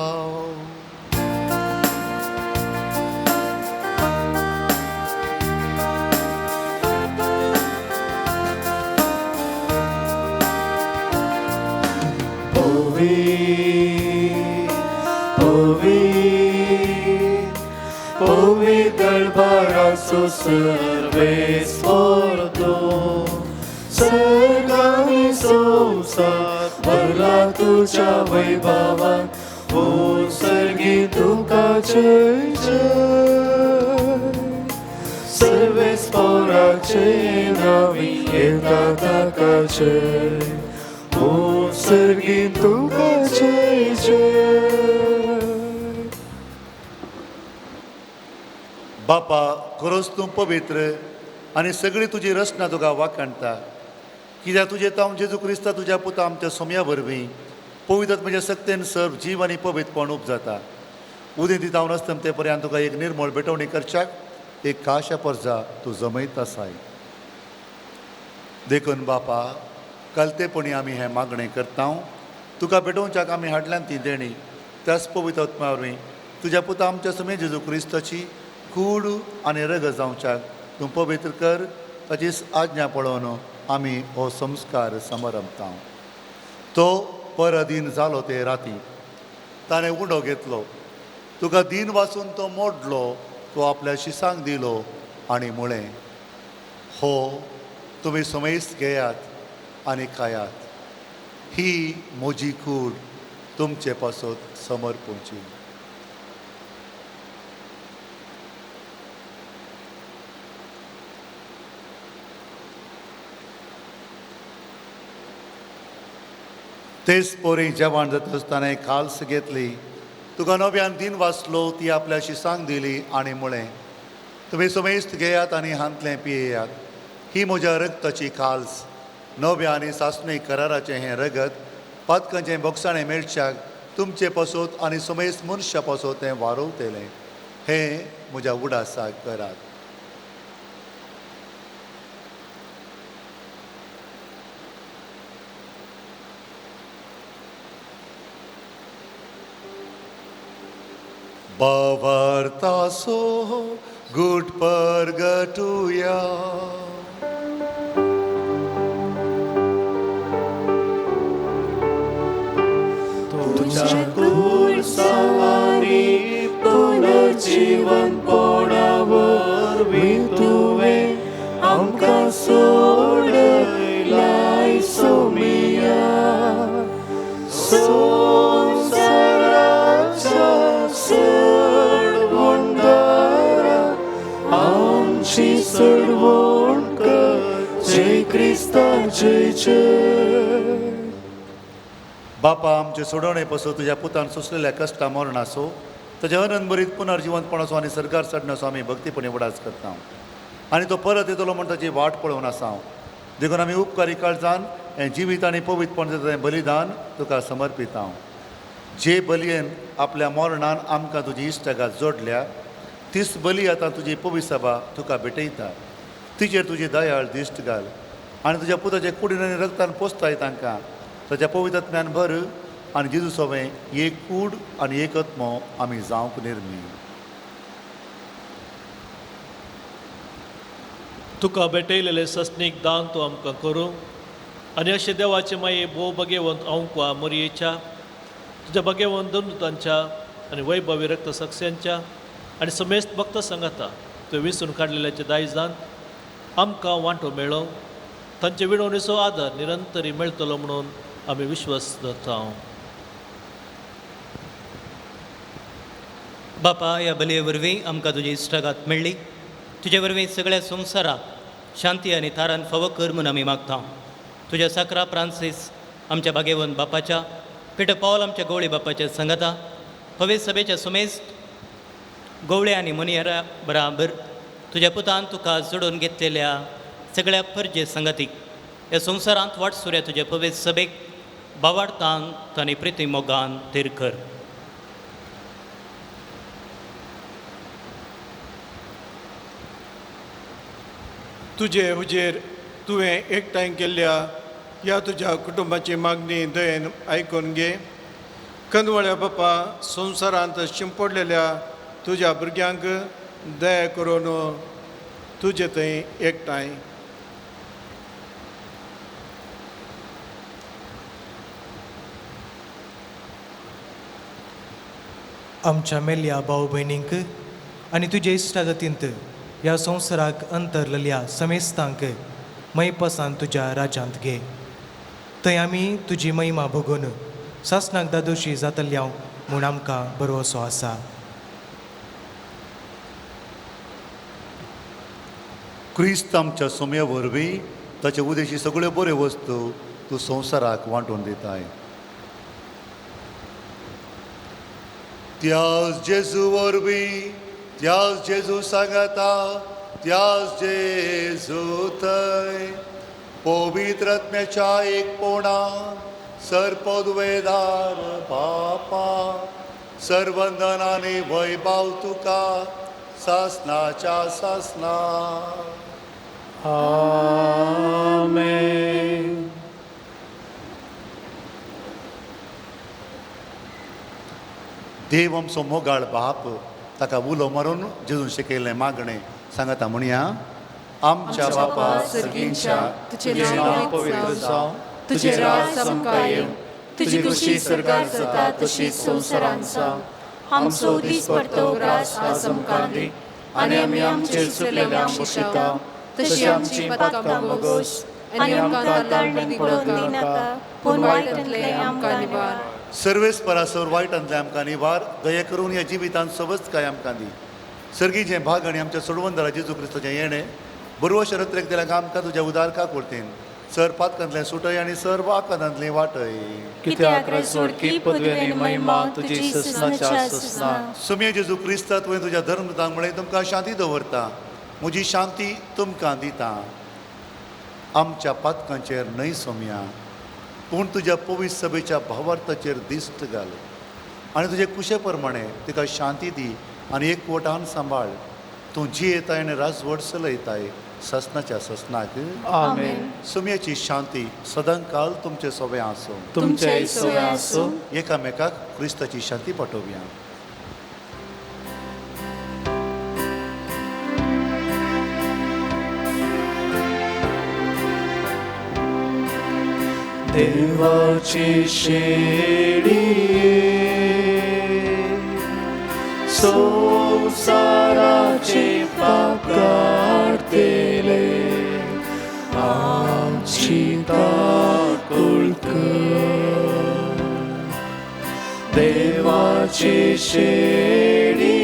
पवित्र सर्वेस्पर तूं सर्ग आनी संवसार भरला तुज्या वैभवान. ओ सर्गी तुका जय जय. सर्वेस्पराचे नांवी येता ताका जय. ओ सर्गी तुका जय जय. बापा खरोच तूं पवित्र आनी सगळी तुजी रचना तुका वाखाणटा. कित्याक तुजें तांव जेजू क्रिस्ता तुज्या पुता आमच्या सोम्या वरवीं पवित्र म्हज्या सक्तेन सर्व जीव आनी पवित्रपण उपजाता. उदें ती तावन आसता ते पर्यंत तुका एक निर्मळ भेटवणी करच्याक एक खाशा परजा तूं जमयत आसाय. देखून बापा कलतेपणी आमी हें मागणें करता. तुका भेटोवच्याक आमी हाडल्यान ती देणी त्याच पवित्र आत्म्या वरवीं तुज्या पुता आमच्या सोम्या जेजू क्रिस्ताची कूड आनी रगत जावच्याक तूं पवित्र कर. ताची आज्ञा पळोवन आमी हो संस्कार समारंभता. तो परदीन जालो ते राती ताणें उंडो घेतलो. तुका दीन वाचून तो मोडलो. तो आपल्या शिसांक दिलो आनी म्हळें, हो तुमी समेस्त घेयात आनी खायात. ही म्हजी कूड तुमचे पासत समर्पूची. तेच पोरी जेवण जाता आसतना खाल्स घेतली. तुका नव्यान दिन वाचलो. ती आपल्या शिसांक दिली आनी म्हळें, तुमी समेस्त घेयात आनी हांतलें पियेयात. ही म्हज्या रगताची खाल्स. नव्या आनी सासणी कराराचें हें रगत पातकांचें बोगसाणें मेळच्याक तुमचे पासत आनी समेस्त मनशा पासत तें वारोवतलें. हें म्हज्या उडासाक करात. बावार्थासो गुट परगटुया. तुझ्या कुर्सावानी पुनर्जीवन पोणावरवीं तुवें आमकां सोडयलाय सोमिया. संवसाराच्या सडवणदारा आमची सडवण कर. जय क्रिस्ता जय जय. बापा आमचे सोडवणे पासून तुज्या पुतान सोंसलेल्या कश्टा मरणाचो ताच्या अनंतभरीत पुनर्जिवंतपणाचो आनी सरकार चडण्याचो आमी भक्तीपणी उडास करता. आनी तो परत येतलो म्हण ताची वाट पळोवन आसा. देखून आमी उपकारी काळजान हें जिवीत आनी पवित्रपण जाता हें बलिदान तुका समर्पिता. जे बलयेन आपल्या मरणान आमकां तुजी इश्टागात जोडल्या तीच बली आतां तुजी पवित्र सभा तुका भेटयता. तिचेर तुजी दयाळ दिश्ट घाल आनी तुज्या पुताच्या कुडीन आनी रगतान पोसताय तांकां. ताच्या पवित्र आत्म्यान भर आनी जेजू सोवें एक कूड आनी एक आत्मो आमी जावंक निर्मी. तुका भेटयलेले सस्नीक दान तूं आमकां करूं आनी अशें देवाचे माये भोव भगेवंत अंकवा मोरयेच्या तुज्या भगेवंत दंदुतांच्या आनी वैभवी रक्त सक्स्यांच्या आनी समेस्त भक्त सांगाता तुवें विसून काडलेल्याच्या दायजान आमकां वांटो मेळोवं. तांचे विणवणीचो आदार निरंतरी मेळटलो म्हणून आमी विश्वास दवरता. बापा, ह्या बलये वरवीं आमकां तुजी इश्टागात मेळ्ळी. तुजे वरवीं सगळ्या संवसाराक शांती आनी थारान फावो कर म्हूण आमी मागता. तुज्या साकरा फ्रांसीस आमच्या भागेवन बापाच्या, पिटर पावल आमच्या गवळी बापाच्या सांगाता, पवित्र सभेच्या सुमेस्त गवळे आनी मुनियरा बराबर तुज्या पुतान तुका जोडून घेतलेल्या सगळ्या परजे संगातीक ह्या संवसारांत वाटसुऱ्या तुज्या पवित्र सभेक बावाडतान आनी प्रिती मोगान थीर कर. तुजे हुजेर तुवें एकठांय केल्ल्या ह्या तुज्या कुटुंबाची मागणी दयेन आयकून घे. कंदवळ्या बापा, संवसारांत शिंपडलेल्या तुज्या भुरग्यांक दया करून तुजे थंय एकठांय. आमच्या मेल्ल्या भाव भयणींक आनी तुजे इश्टागतींत ह्या संवसाराक अंतरलेल्या समेस्तांक मैपसान तुज्या राज्यांत घे. थंय आमी तुजी महिमा भोगून सासणाक दादोशी जातल्या म्हूण आमकां भरवसो आसा. क्रिस्त आमच्या सोम्या वरवीं ताचे उदेशी सगळ्यो बऱ्यो वस्तू तूं संवसाराक वांटून दिताय. त्याच जेजू वरवीं, त्याच जेजू सांगाता, त्याच जेजू थंय पवित्र आत्म्याच्या एकपणा सर्पद्वेदार बापा सर्वंदनाने वैभव तुका सासनाच्या सासना. आमेन. देव आमचो मोगाळ बाप ताका उलो मारून जेजून शिकयलें मागणें सांगता म्हणया. आमच्या बापा सर्गींच्या, तुजें नांव पवित्र जावं, तुजें राज आमकां येवं, तुजी खुशी स्वर्गार जाता तशीच संवसारांत जावं. आमचो दीसपट्टो ग्रास आज आमकां दी आनी आमी आमचेर चुकलेल्यांक शिक्षता तशी आमची पातकां भोगोस आनी आमकां ताळणी पडोवन दिनाका, पूण वायटांतलें आमकां निवार. सर्वेस्परासर वायटांतलें आमकां निवार. दया करून ह्या जिवितांत सवस्तकाय आमकां दी. सर्गीचें भाग आनी आमच्या सोडवंदरा जेजू क्रिस्ताचें येणें बरवो शरत्रेक दिल्याक आमकां तुज्या उदारका कोर्तीन सर पातकांतलें सुटय आनी सर्व आकांतांतलें वाटय. कित्याक रजवडकी पदवी आनी महिमा तुजी ससनाच्या ससना. सुम्या जेजू क्रिस्ता, तुवें तुज्या धर्मदांक म्हळें तुमकां शांती दवरता, म्हजी शांती तुमकां दिता. आमच्या पातकांचेर न्हय सोम्या, पूण तुज्या पवित्र सभेच्या भावार्थाचेर दिश्ट घाल आनी तुजे कुशे प्रमाणे तिका शांती दी आनी एकवटान सांबाळ. तूं जियेताय आनी राजवट चलयताय ससनाच्या ससनाक. आमेन. सुम्याची शांती सदांकाल तुमचे सोबे आसूं. तुमचे सोबे आसूं. एकामेकाक क्रिस्ताची शांती पाठोवया. देवाची शेळी संवसाराचे पाप काडतले, आमची काकूळ कर. देवाची शेळी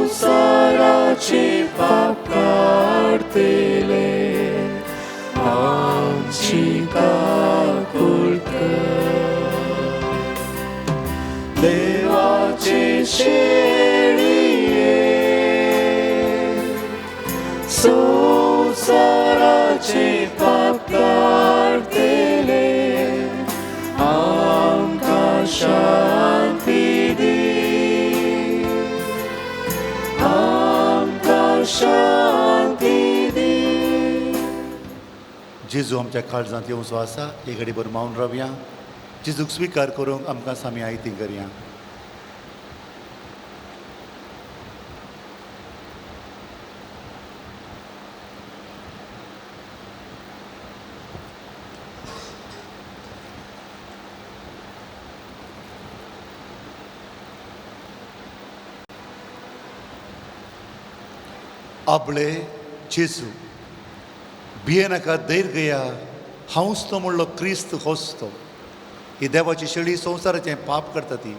संवसाराचे पाप काडतले, आमची काकूळ कर. देवाचे शेळये संवसाराचे पाप काडतले, आमकां शांती दी, आमकां शांती दी. जेजू आमच्या काळजांत येवचो आसा. एक घडी भर मावन रावया. जेजूक स्विकार करूंक आमकां सामी आयती करया. आपले जेजू भियेनाका धैर्य घेया, हांवच तो म्हणलो क्रिस्त होच तो. ही देवाची शेळी संवसाराचें पाप करता ती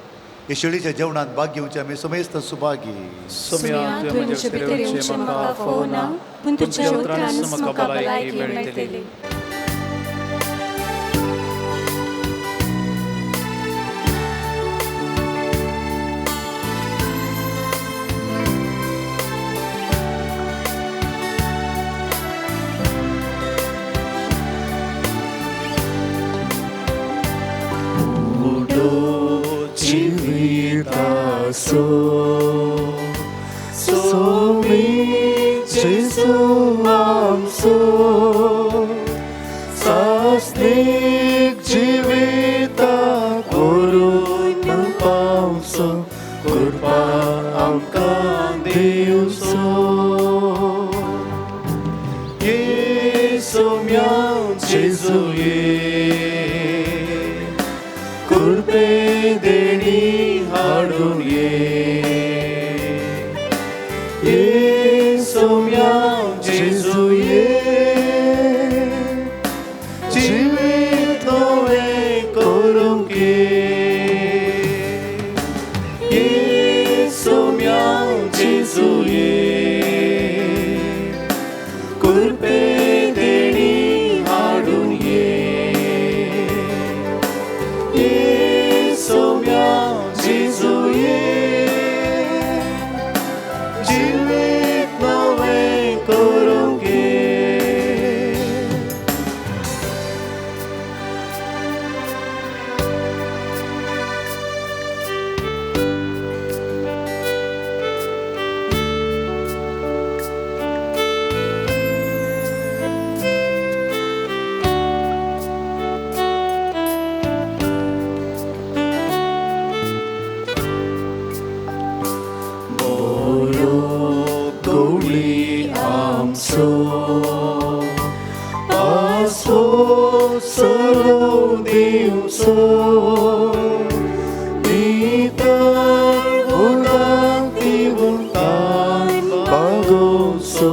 हे शेळीच्या जेवणांत भाग घेवचे आमी समेस्त सुभागी. सोम्या, तुवें म्हजे भितर येवचें म्हाका फावना, पूण तुज्या उतरानच म्हाका भलायकी मेळटली. जिविताचो सोमी जेजू आमचो सासणीक जिविता करून पावचो कृपा आमकां दिवचो. ये सोम्या जेजू ये कृपे देणी हाडून ये, ये सोम्या जेजू ये जिवीत नवें करूंक ये, ये सोम्या जेजू ये कृपे देणी हाडून ये, ये सोम्या जेजू ये जिवीत नवें करूंक ये. बरो गवळी आमचो पासो सरो दिवचो नितळ उदक दिवन तान बागोवचो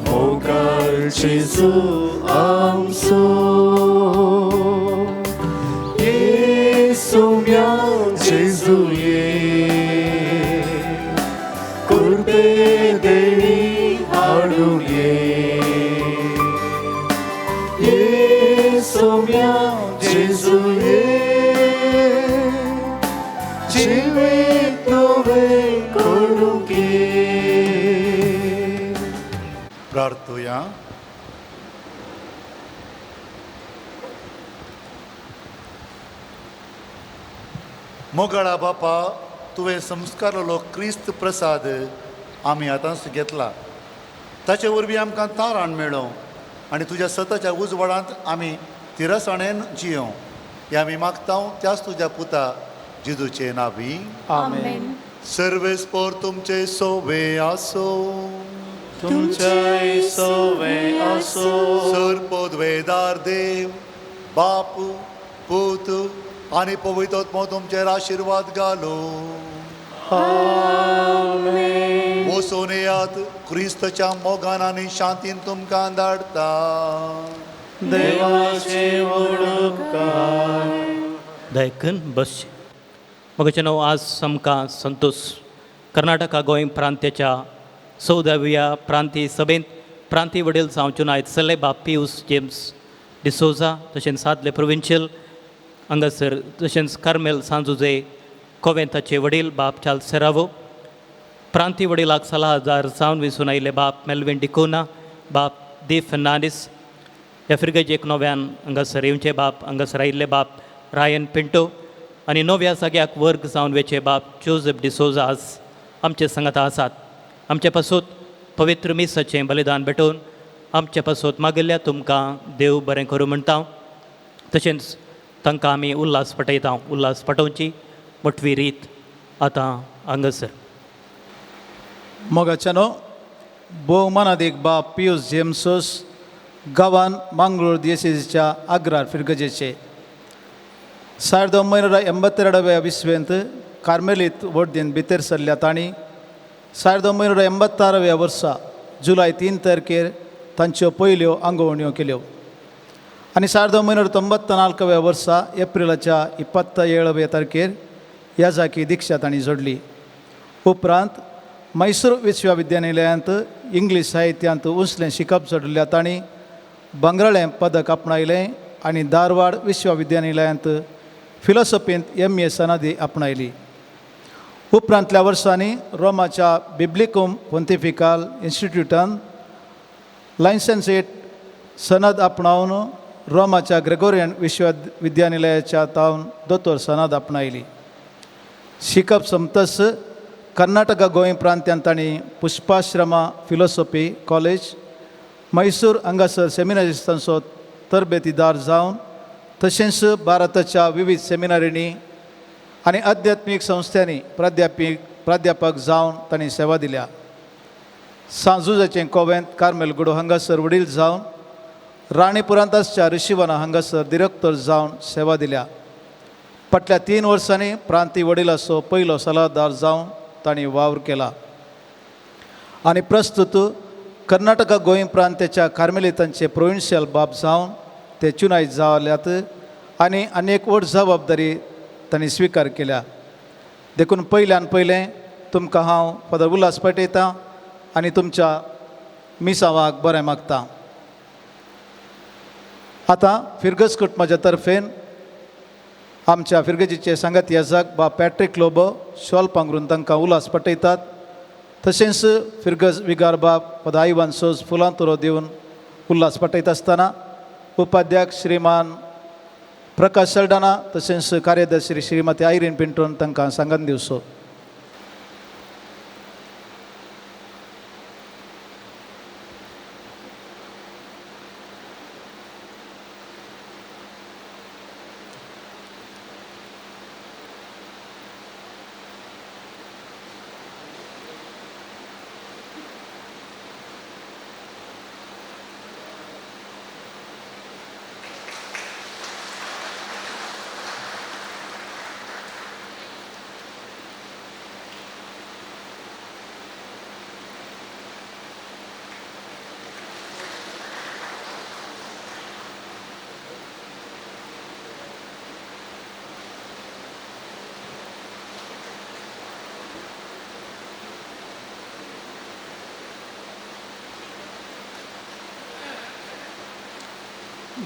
मोगाळ जेजू आमचो. ये सोम्या जेजू ये कृपे देणी हाडून ये, ये सोम्या जेजू ये जिवीत नवें करूंक ये. प्रार्थुया. मोगाळा बापा, तुवें संस्कारलो क्रिस्त प्रसाद आमी आतांच घेतला, ताचे वरवीं आमकां तारण मेळो आनी तुज्या सताच्या उजवाडांत आमी तिरसाणेन जियों हें आमी मागता त्याच तुज्या पुता जेजूचे नांवी. आमेन. सर्वेस्पोर तुमचे सोवे आसो, तुमच्याय सोवे आसो. सर पदवेदार देव बाप पूत आनी पवित्र आत्मो तुमचेर आशिर्वाद घालो. आमेन. वचून येयात, क्रिस्तच्या मोगान आनी शांतीन तुमकां धाडटा. देवाचे उपकार. दयकन बसचें. मगाचें नांव आज आमकां संतोष कर्नाटका गोंय प्रांत्याच्या 14व्या प्रांतीय सभेंत प्रांतीय वडील जावचे आयज सल्ले बाप पियूस जेम्स डिसोजा, तशेंच सादले प्रोविन्शियल हांगासर, तशेंच कार्मेल सांजुजे कोवेंताचे वडील बाप चार्ल्स सेरावो, प्रांतीय वडिलाक सलाहदार जावन विसून आयिल्ले बाप मेल्विन डिकोना, बाप दी फर्नांडीस, ह्या फिर्गजेक नव्यान हांगासर येवचे बाप हांगासर आयिल्ले बाप रायन पिंटो आनी नव्या जाग्याक वर्ग जावन वेचे बाप जोजफ डिसोजा आज आमचे सांगाता आसात. आमचे पासूत पवित्र मिसाचें बलिदान भेटोवन आमचे पासूत मागिल्ल्या तुमकां देव बरें करूं म्हणटा. तशेंच तांकां आमी उल्हास पटयता. उल्हास पटोवची मोटवी रीत आतां हांगासर. मोगाच्यानो, भोवमानादीक बाप पियूस जेम्सोस गांवान मंगळूर दियेसेजीच्या आग्रार फिरगजेचे 1982 विस्वेंत कार्मेलीत वडदीन भितर सरल्या तांणी 1986 वर्सा जुलय 3 तारखेर तांच्यो पयल्यो आंगवण्यो केल्यो आनी 1994व्या वर्सा एप्रिलाच्या 27व्या तारखेर ह्या जाकी दिक्षा तांणी जोडली. उपरांत मैसूर विश्वविद्यानिलयांत इंग्लीश साहित्यांत उंचलें शिकप जोडल्या तांणी भांगराळें पदक आपणायलें आनी धारवाड विश्वविद्यानिलयांत फिलॉसॉफींत एम.ए. सनदी आपणायली. उपरांतल्या वर्सांनी रोमाच्या बिब्लिकूम पोंतिफिकाल इन्स्टिट्यूटान लायसन्सेट सनद आपणावन रोमाच्या ग्रेगोरियन विश्वविद्यानिलयाच्या तावन दोतोर सनद आपणायली. शिकप सोंपतच कर्नाटका गोंय प्रांत्यांत तांणी पुष्पाश्रमा फिलॉसॉफी कॉलेज मैसूर हांगासर सेमिनारिस्तांचो तरबेतीदार जावन तशेंच भारताच्या विविध सेमिनारींनी आनी आध्यात्मीक संस्थांनी प्राध्यापक जावन तांणी सेवा दिल्या. सांजुजाचें कोवेंत कार्मेलगुडो हांगासर वडील जावन राणीपुरांत आसच्या ऋषिवना हांगासर दिरेक्तर जावन सेवा दिल्या. फाटल्या 3 वर्सांनी प्रांती वडिलाचो पयलो सल्लागार जावन तांणी वावर केला आनी प्रस्तुत कर्नाटका गोंय प्रांताच्या कार्मेलितांचे प्रोविन्शियल बाब जावन ते चुनाय जाल्यात आनी अनेक व्हड जबाबदारी तांणी स्विकार केल्या. देखून पयल्यान पयलें तुमकां हांव फादर उल्हास पेटयतां आनी तुमच्या मिसावाक बरें मागता. आतां फिरगज कुटुंबाच्या तर्फेन आमच्या फिरगजीचे सांगाती याजाक बा पॅट्रीक लोबो शॉल पांगरून तांकां उल्हास पटयतात. तशेंच फिरगज विगार बाब पद आयवान सोज फुलां तुरो दिवन उल्हास पटयता आसतना उपाध्यक्ष श्रीमान प्रकाश सल्डाना तशेंच कार्यदर्शी श्रीमती आयरीन पिंटोन तांकां सांगन दिवचो.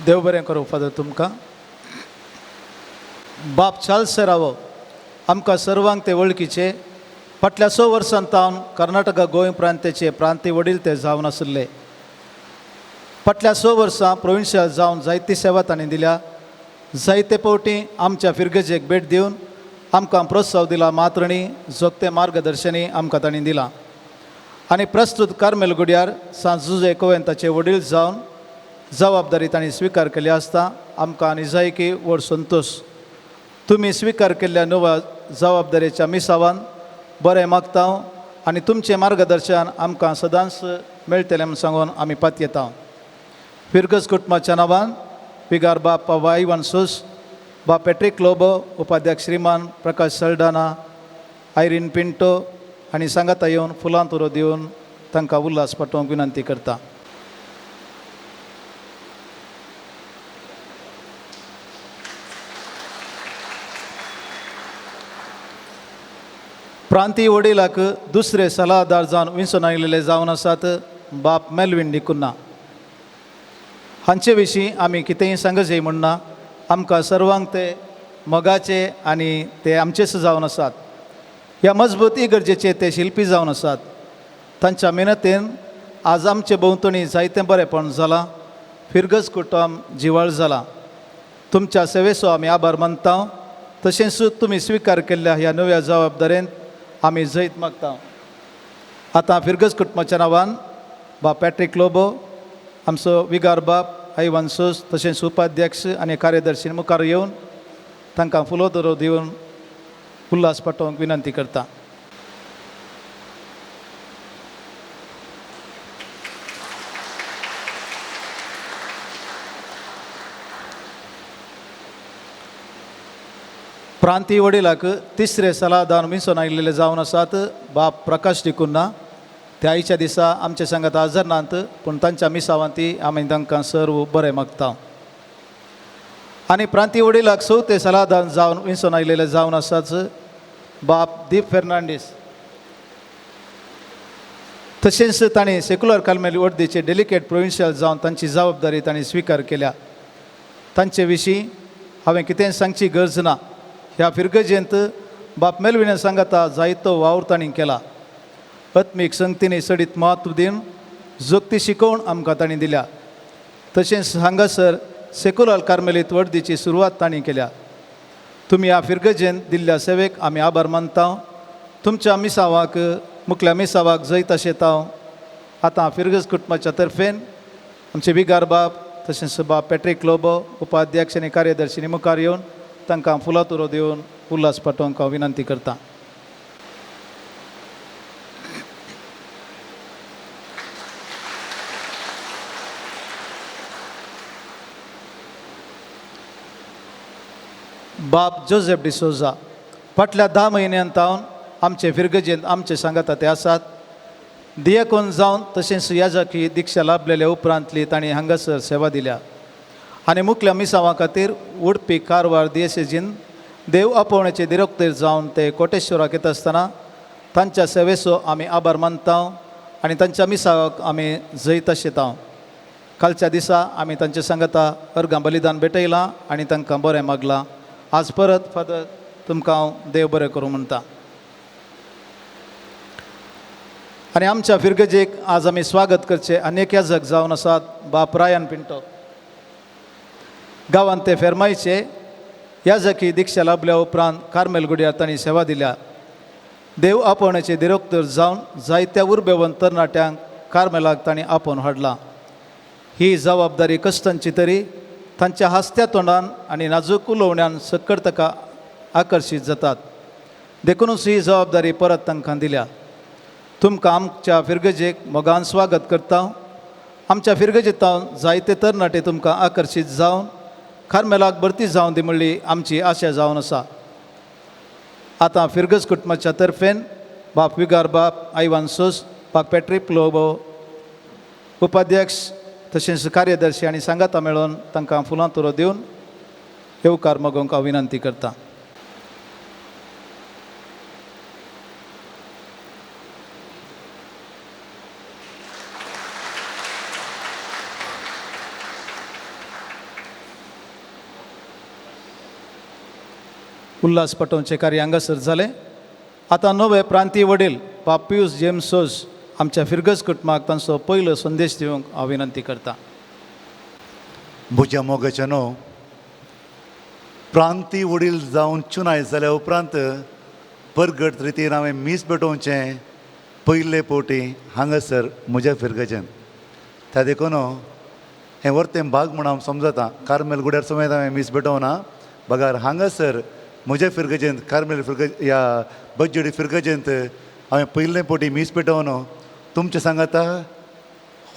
देव बरें करूं फादर तुमकां. बाप चार्ल्स सेरावो आमकां सर्वांक ते वळखीचे फाटल्या 6 वर्सां तावन कर्नाटका गोंय प्रांताचे प्रांती वडील ते जावन आशिल्ले. फाटल्या 6 वर्सां प्रोविन्शियल जावन जायती सेवा तांणी दिल्या. जायते फावटी आमच्या फिरगजेक भेट दिवन आमकां प्रोत्साव दिला मात्रणी जोगते मार्गदर्शनी आमकां तांणी दिलां आनी प्रस्तुत कार्मेल गुड्यार सांत जुजे कोवेंताचे वडील जावन जबाबदारी तांणी स्विकार केली आसता आमकां निजायकी व्हड संतोश. तुमी स्विकार केल्ल्या नव्या जबाबदारेच्या मिसावान बरें मागता आनी तुमचें मार्गदर्शन आमकां सदांच मेळटलें म्हूण सांगून आमी पातयेता. फिरगज कुटुंबाच्या नांवान विगार बाप आयवान सोस बा पॅट्रीक लोबो उपाध्यक्ष श्रीमान प्रकाश सल्डाना आयरीन पिंटो आनी सांगाता येवन फुलां तुरो दिवन तांकां उल्हास पाठोवंक विनंती करता. प्रांतीय वडिलाक दुसरे सल्लागार जावन विंचून आयिल्ले जावन आसात बाप मेलवीन डिकुन्ना. हांचे विशीं आमी कितेंय सांगचे म्हणना. आमकां सर्वांक ते मोगाचे आनी ते आमचेच जावन आसात. ह्या मजबूत इगर्जेचे ते शिल्पी जावन आसात. तांच्या मेहनतीन आज आमचे भोंवतणी जायतें बरेंपण जालां. फिरगज कुटुंब जिवाळ जालां. तुमच्या सेवेचो आमी आभार मानता. तशेंच तुमी स्विकार केल्ल्या ह्या नव्या जबाबदारेंत आमी जैत मागता. आतां फिरगज कुटुंबाच्या नांवान बा पॅट्रीक लोबो आमचो विगार बाप आयवान सोस तशेंच उपाध्यक्ष आनी कार्यदर्शी मुखार येवन तांकां फुलोदरो दिवन उल्हास पाठोवंक विनंती करता. प्रांतीय वडिलाक तिसरे सल्लागार विंचून आयिल्ले जावन आसात बाप प्रकाश डिकुन्ना. त्या आयच्या दिसा आमचे सांगात हजर नात, पूण तांच्या मिसावांती आमी तांकां सर्व बरें मागता. आनी प्रांती वडिलाक चवथे सलादान जावन विंचून आयलेले जावन आसाच बाप दीप फेर्नांडीस. तशेंच तांणी सेक्युलर कार्मेल वर्दीचे डेलिकेट प्रोविन्शियल जावन तांची जबाबदारी तांणी स्विकार केल्या. तांचे विशीं हांवें कितेंय सांगची गरज ना. ह्या फिरगजेंत बाप मेलविने सांगाता जायतो वावर तांणी केला. आत्मीक संगतींनी चडीत म्हत्व दिवन जोगती शिकोवण आमकां तांणी दिल्या. तशेंच हांगासर सेक्युलर कार्मेलीत वर्दीची सुरवात तांणी केल्या. तुमी ह्या फिरगजेन दिल्ल्या सेवेक आमी आभार मानता. तुमच्या मिसावाक मुखल्या मिसावाक जैत शेतांव. आतां फिरगज कुटुंबाच्या तर्फेन आमचे बिगार बाप तशेंच बाप पॅट्रीक लोबो उपाध्यक्ष आनी कार्यदर्शी मुखार येवन तांकां फुलां तुरो दिवन उल्हास पाठोवंक हांव विनंती करता. बाप जोसेफ डिसोजा फाटल्या 10 म्हयन्यां तावन आमचे फिरगजेंत आमचे सांगाता ते आसात. दियकोन जावन तशेंच याजकी दिक्षा लाभलेल्या उपरांतली तांणी हांगासर सेवा दिल्या आनी मुखल्या मिसांवा खातीर उडपी कारवार दियेसेजीन देव आपोवण्याचे दिरोक्तेर जावन ते कोटेश्वराक येता आसतना तांच्या सेवेचो आमी आभार मानता आनी तांच्या मिसावाक आमी जैत शेतां. कालच्या दिसा आमी तांचे सांगाता अर्गां बलिदान भेटयलां आनी तांकां बरें मागलां. आज परत फादर तुमकां हांव देव बरें करूं म्हणटा. आनी आमच्या फिरगजेक आज आमी स्वागत करचें अनेक याजक जावन आसात बाप रायन पिंटो. गांवांत ते फेरमायचे याजकी दिक्षा लाभल्या उपरांत कार्मेल गुड्यार तांणी सेवा दिल्या. देव आपोवण्याचे दिरोक्तर जावन जायत्या उर्बेवंत तरणाट्यांक कार्मेलाक तांणी आपोवन हाडलां. ही जबाबदारी कश्टांची तरी तांच्या हांसत्या तोंडान आनी नाजूक उलोवण्यान सक्कड ताका आकर्शीत जातात. देखुनूच ही जबाबदारी परत तांकां दिल्या. तुमकां आमच्या फिरगजेक मोगान स्वागत करता. आमच्या फिरगजेंत जायते तरणाटे तुमकां आकर्शीत जावन कार्मेलाक भरती जावन दी म्हणली आमची आशा जावन आसा. आतां फिरगज कुटुंबाच्या तर्फेन बाप विगार बाप आयवान सोस बाप पॅट्रीक लोबो उपाध्यक्ष तशेंच कार्यदर्शी आनी सांगाता मेळोवन तांकां फुलां तुरो दिवन येवकार मागोवंक हांव विनंती करता. उल्हास पटोवचे कार्य हांगासर जालें. आतां नवे प्रांतीय वडील बाप पियूस जेम्स सोज आमच्या फिरगज कुटुंबाक तांचो पयलो संदेश दिवंक हांव विनंती करता. म्हज्या मोगाच्या न्हू प्रांती वडील जावन चुनाय जाल्या उपरांत परगट रितीन हांवें मीस पेटोवचें पयले पवटी हांगासर म्हज्या फिरगजेन. त्या देखून हें वर्तें भाग म्हूण हांव समजता. कार्मेल गुड्यार समेत हांवें मीस पेटोवना बगार हांगासर म्हज्या फिरगजेंत कार्मेल फिरगज ह्या बज्जडी फिरगजेंत हांवें पयले पवटी मीस पेटोवन तुमचें सांगाता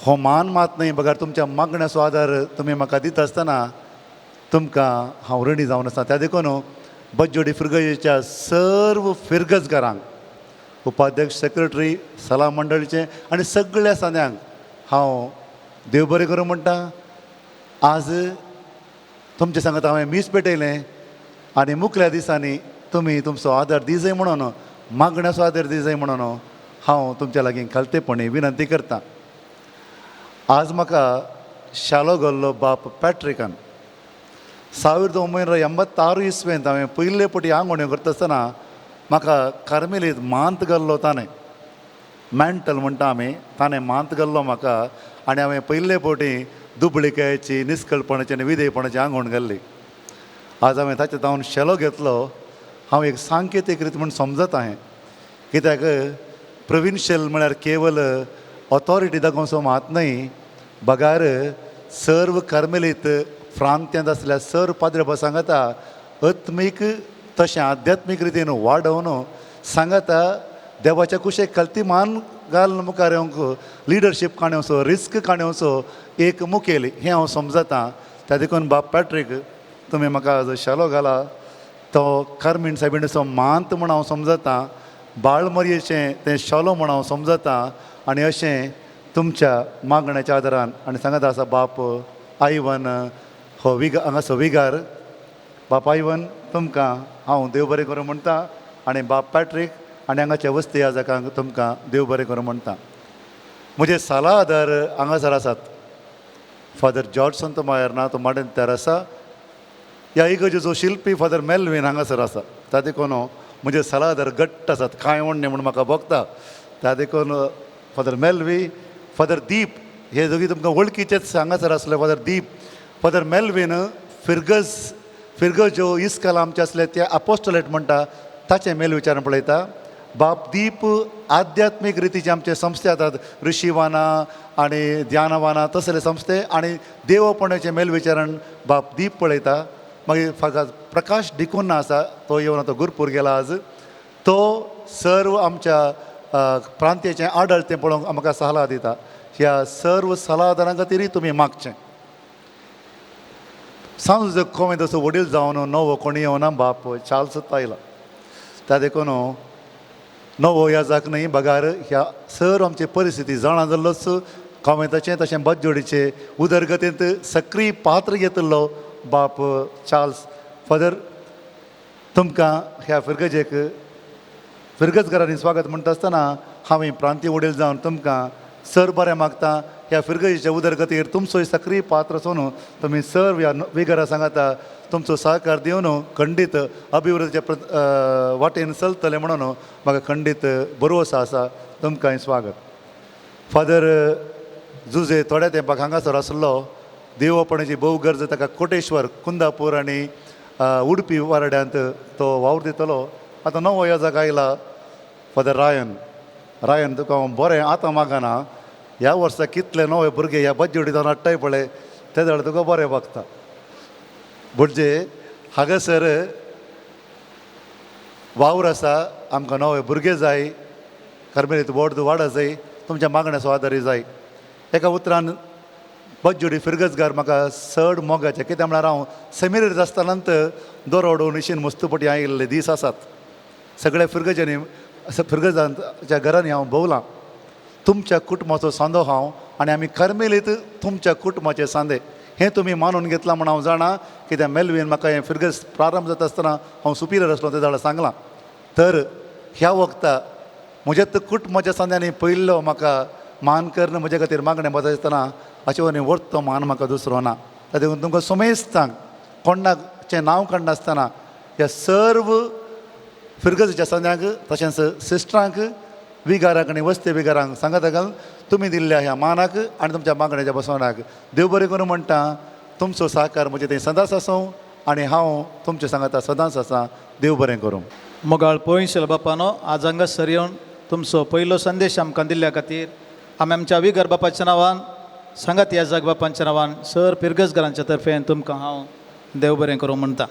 हो मान मात न्हय बगार तुमच्या मागण्याचो आदार तुमी म्हाका दिता आसतना तुमकां हांव ऋणी जावन आसा. त्या देखून बज्जोडी फिरगजेच्या सर्व फिरगजगारांक उपाध्यक्ष सेक्रेटरी सलाम मंडळीचे आनी सगळ्या सांद्यांक हांव देव बरें करूं म्हणटा. आज तुमचे सांगात हांवें मीस पेटयलें आनी मुखल्या दिसांनी तुमी तुमचो आदार दिजय म्हणून मागण्याचो आदार दिजय म्हणून हांव तुमच्या लागीं खालतेपणी विनंती करतां. आज म्हाका शालो घाल्लो बाप पॅट्रिकान 1986 इस्वेंत हांवें पयले पटी आंगवण्यो करता आसतना म्हाका कार्मेलीत मांत घाल्लो ताणें. मॅन्टल म्हणटा आमी, ताणें मांत घाल्लो म्हाका आनी हांवें पयले पवटी दुबळिकायेची निस्कळपणाची आनी विधेयपणाची आंगवण घाल्ली. आज हांवें ताचे तावन शेलो घेतलो. हांव एक सांकेतीक रीत म्हूण समजता हें, कित्याक प्रोविन्शियल म्हळ्यार केवल ऑथॉरिटी दाखोवचो मात न्हय बगार सर्व कार्मेलीत प्रांत्यांत आसल्या सर्व पाद्रे सांगाता आत्मीक तशें आध्यात्मीक रितीन वाडोवन सांगाता देवाच्या कुशेक कल्ती मान घालून मुखार येवंक लिडरशीप काणयोचो रिस्क काणयोचो एक मुखेल हें हांव समजता. त्या देखून बाप पॅट्रीक तुमी म्हाका जो शालो घाला तो कार्मीण सायबिणीचो मांत म्हूण हांव समजता. बाळमरयेचें तें शालो म्हूण हांव समजता आनी अशें तुमच्या मागण्याच्या आदारान आनी सांगत आसा बाप आयवन हो विग हांगासर विगार बाप आयवन तुमकां हांव देव बरें करूं म्हणटा आनी बाप पॅट्रीक आनी हांगाच्या वस्ती याजकांक तुमकां देव बरें करूं म्हणटा. म्हजे साला आदार हांगासर आसात. फादर जॉर्ज तो मायर ना, तो माडेन तयार आसा. ह्या इगर्जेचो शिल्पी फादर मेलवीन हांगासर आसा. त्या देखून म्हजे सलादार घट्ट आसात, कांय म्हणणे म्हूण म्हाका भोगता. त्या देखून फादर मेलवी, फादर दीप हे दोगी तुमकां वळखीचेच हांगासर आसले. फादर दीप, फादर मेलवीन फिर्गज फिर्गज ज्यो इस्काल आमचे आसले ते अपोस्टोलेट म्हणटा ताचें मेलविचारण पळयता. बाप दीप आध्यात्मीक रितीचे आमचे संस्थे आसात, ऋषीवाना आनी ध्यानवाना तसले संस्थे आनी देवपणाचें मेलविचारण बाप दीप पळयता. मागीर फादर प्रकाश डिकुन्ना आसा, तो येवन आतां गुरपूर गेला आज. तो सर्व आमच्या प्रांत्याचें आडळतें पळोवंक आमकां सलाह दिता. ह्या सर्व सलाहदारां खातीरय तुमी मागचें. सांज कोवें तसो वडील जावन नवो कोणी येवना, बाप चार्ल्स आयला. त्या देखून नवो याजाक न्हय बगार ह्या सर्व आमची परिस्थिती जाणा जाल्लोच कोवेंताचें तशें बदजोडीचें उदरगतींत सक्रीय पात्र घेतिल्लो बाप चार्ल्स. फादर तुमकां ह्या फिर्गजेक फिर्गजघरांनी स्वागत म्हणटा आसतना हांवें प्रांतीय वडील जावन तुमकां सर बरें मागता. ह्या फिर्गजेच्या उदरगतीर तुमचो सक्रीय पात्र आसून तुमी सर्व ह्या विगरा सांगाता तुमचो सहकार दिवन खंडीत अभिवृद्धीच्या वाटेन चलतलें म्हणून म्हाका खंडीत भरवंसो आसा. तुमकां स्वागत. फादर जुजे थोड्या तेंपाक हांगासर आसलो. देवपणाची भोव गरज ताका कोटेश्वर कुंदापूर आनी उडपी वारड्यांत तो वावर दितलो. आतां नवो याजक आयला फादर रायन. रायन तुका हांव बरें आतां मागना, ह्या वर्सा कितले नवे भुरगे ह्या बज्जोडी जावन हाडटाय पळय ते जाल्यार तुका बरें बगता. भुरगे हांगासर वावर आसा, आमकां नवे भुरगे जाय, कार्मेलीत वोर्द वाडा जाय, तुमच्या मागण्याचो आदारी जाय. एका उतरान बज्जोडी फिर्गजगार म्हाका चड मोगाचें. कित्याक म्हळ्यार हांव सेमिनेरीत आसतना दोरोडो निशीन मस्तपटी आयिल्ले दीस आसात. सगळ्या फिर्गजांनी फिर्गजांच्या घरांनी हांव भोंवलां. तुमच्या कुटुंबाचो सांदो हांव आनी आमी कार्मेलीत तुमच्या कुटुंबाचे सांदे हें तुमी मानून घेतलां म्हूण हांव जाणा. कित्याक मेलवीन म्हाका हें फिर्गज प्रारंभ जाता आसतना हांव सुपिरियर आसलो तें जाल्यार सांगलां. तर ह्या वखता म्हज्या कुटुंबाच्या सांद्यांनी पयल्लो म्हाका मान करून म्हज्या खातीर मागणें बजायतना हाचे वरवीं व्हडतो मान म्हाका दुसरो ना. ताचे देखून तुमकां समेस्तांक कोणाचें नांव काडनासतना ह्या सर्व फिर्गजेच्या सांद्यांक तशेंच सिस्टरांक विगारांक आनी वस्ती विगारांक सांगात घालून तुमी दिल्ल्या ह्या मानाक आनी तुमच्या मागण्याच्या बसवणाक देव बरें करूं म्हणटा. तुमचो सहकार म्हजें थंय सदांच आसूं आनी हांव तुमचें सांगाता सदांच आसा. देव बरें करूं. मोगाळ पोयशेल बापानो, आज हांगासर येवन तुमचो पयलो संदेश आमकां दिल्ल्या खातीर आमी आमच्या विगर बापाच्या नांवान सांगात याजक बापांच्या नांवान सर फिर्गजघरांच्या तर्फेन तुमकां हांव देव बरें करूं म्हणटा.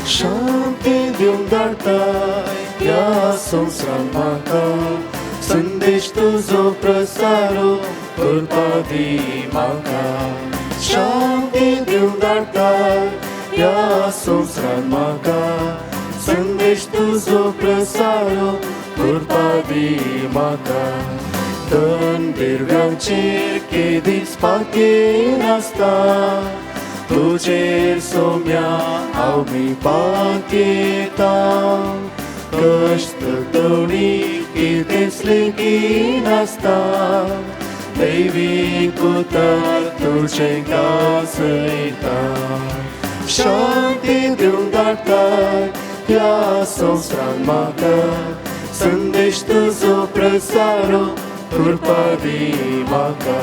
शांती दिवन धाडटा ह्या संवसारांत म्हाका, संदेश तुजो प्रसारो करपा दी म्हाका. शांती दिवन धाडटा ह्या संवसारांत म्हाका, संदेश तुजो प्रसारो करपा दी म्हाका. तन बिरव्यांचेर केदीच पातयेनासता, तुजेर सोम्या हांव मी पातयेता. कश्ट तवणी कितेंच लेगीनासता, दैवीक उतर तुजें गाजयता. शांती दिवन धाडटा ह्या संवसारांत म्हाका, संदेश तुजो प्रसारो करपा दी म्हाका.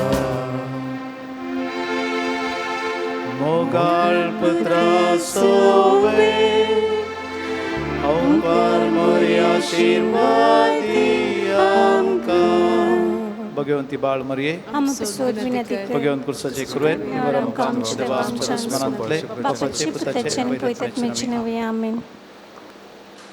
मोगाळ पुत्रा सोवे ओंकार मोरी आशीर्वादी आमकां. भगवंती बाळ मरये भगवंत कुर्साचे कृपेन आमच्या स्मरणांतले बापाचे पुताचे आमेन.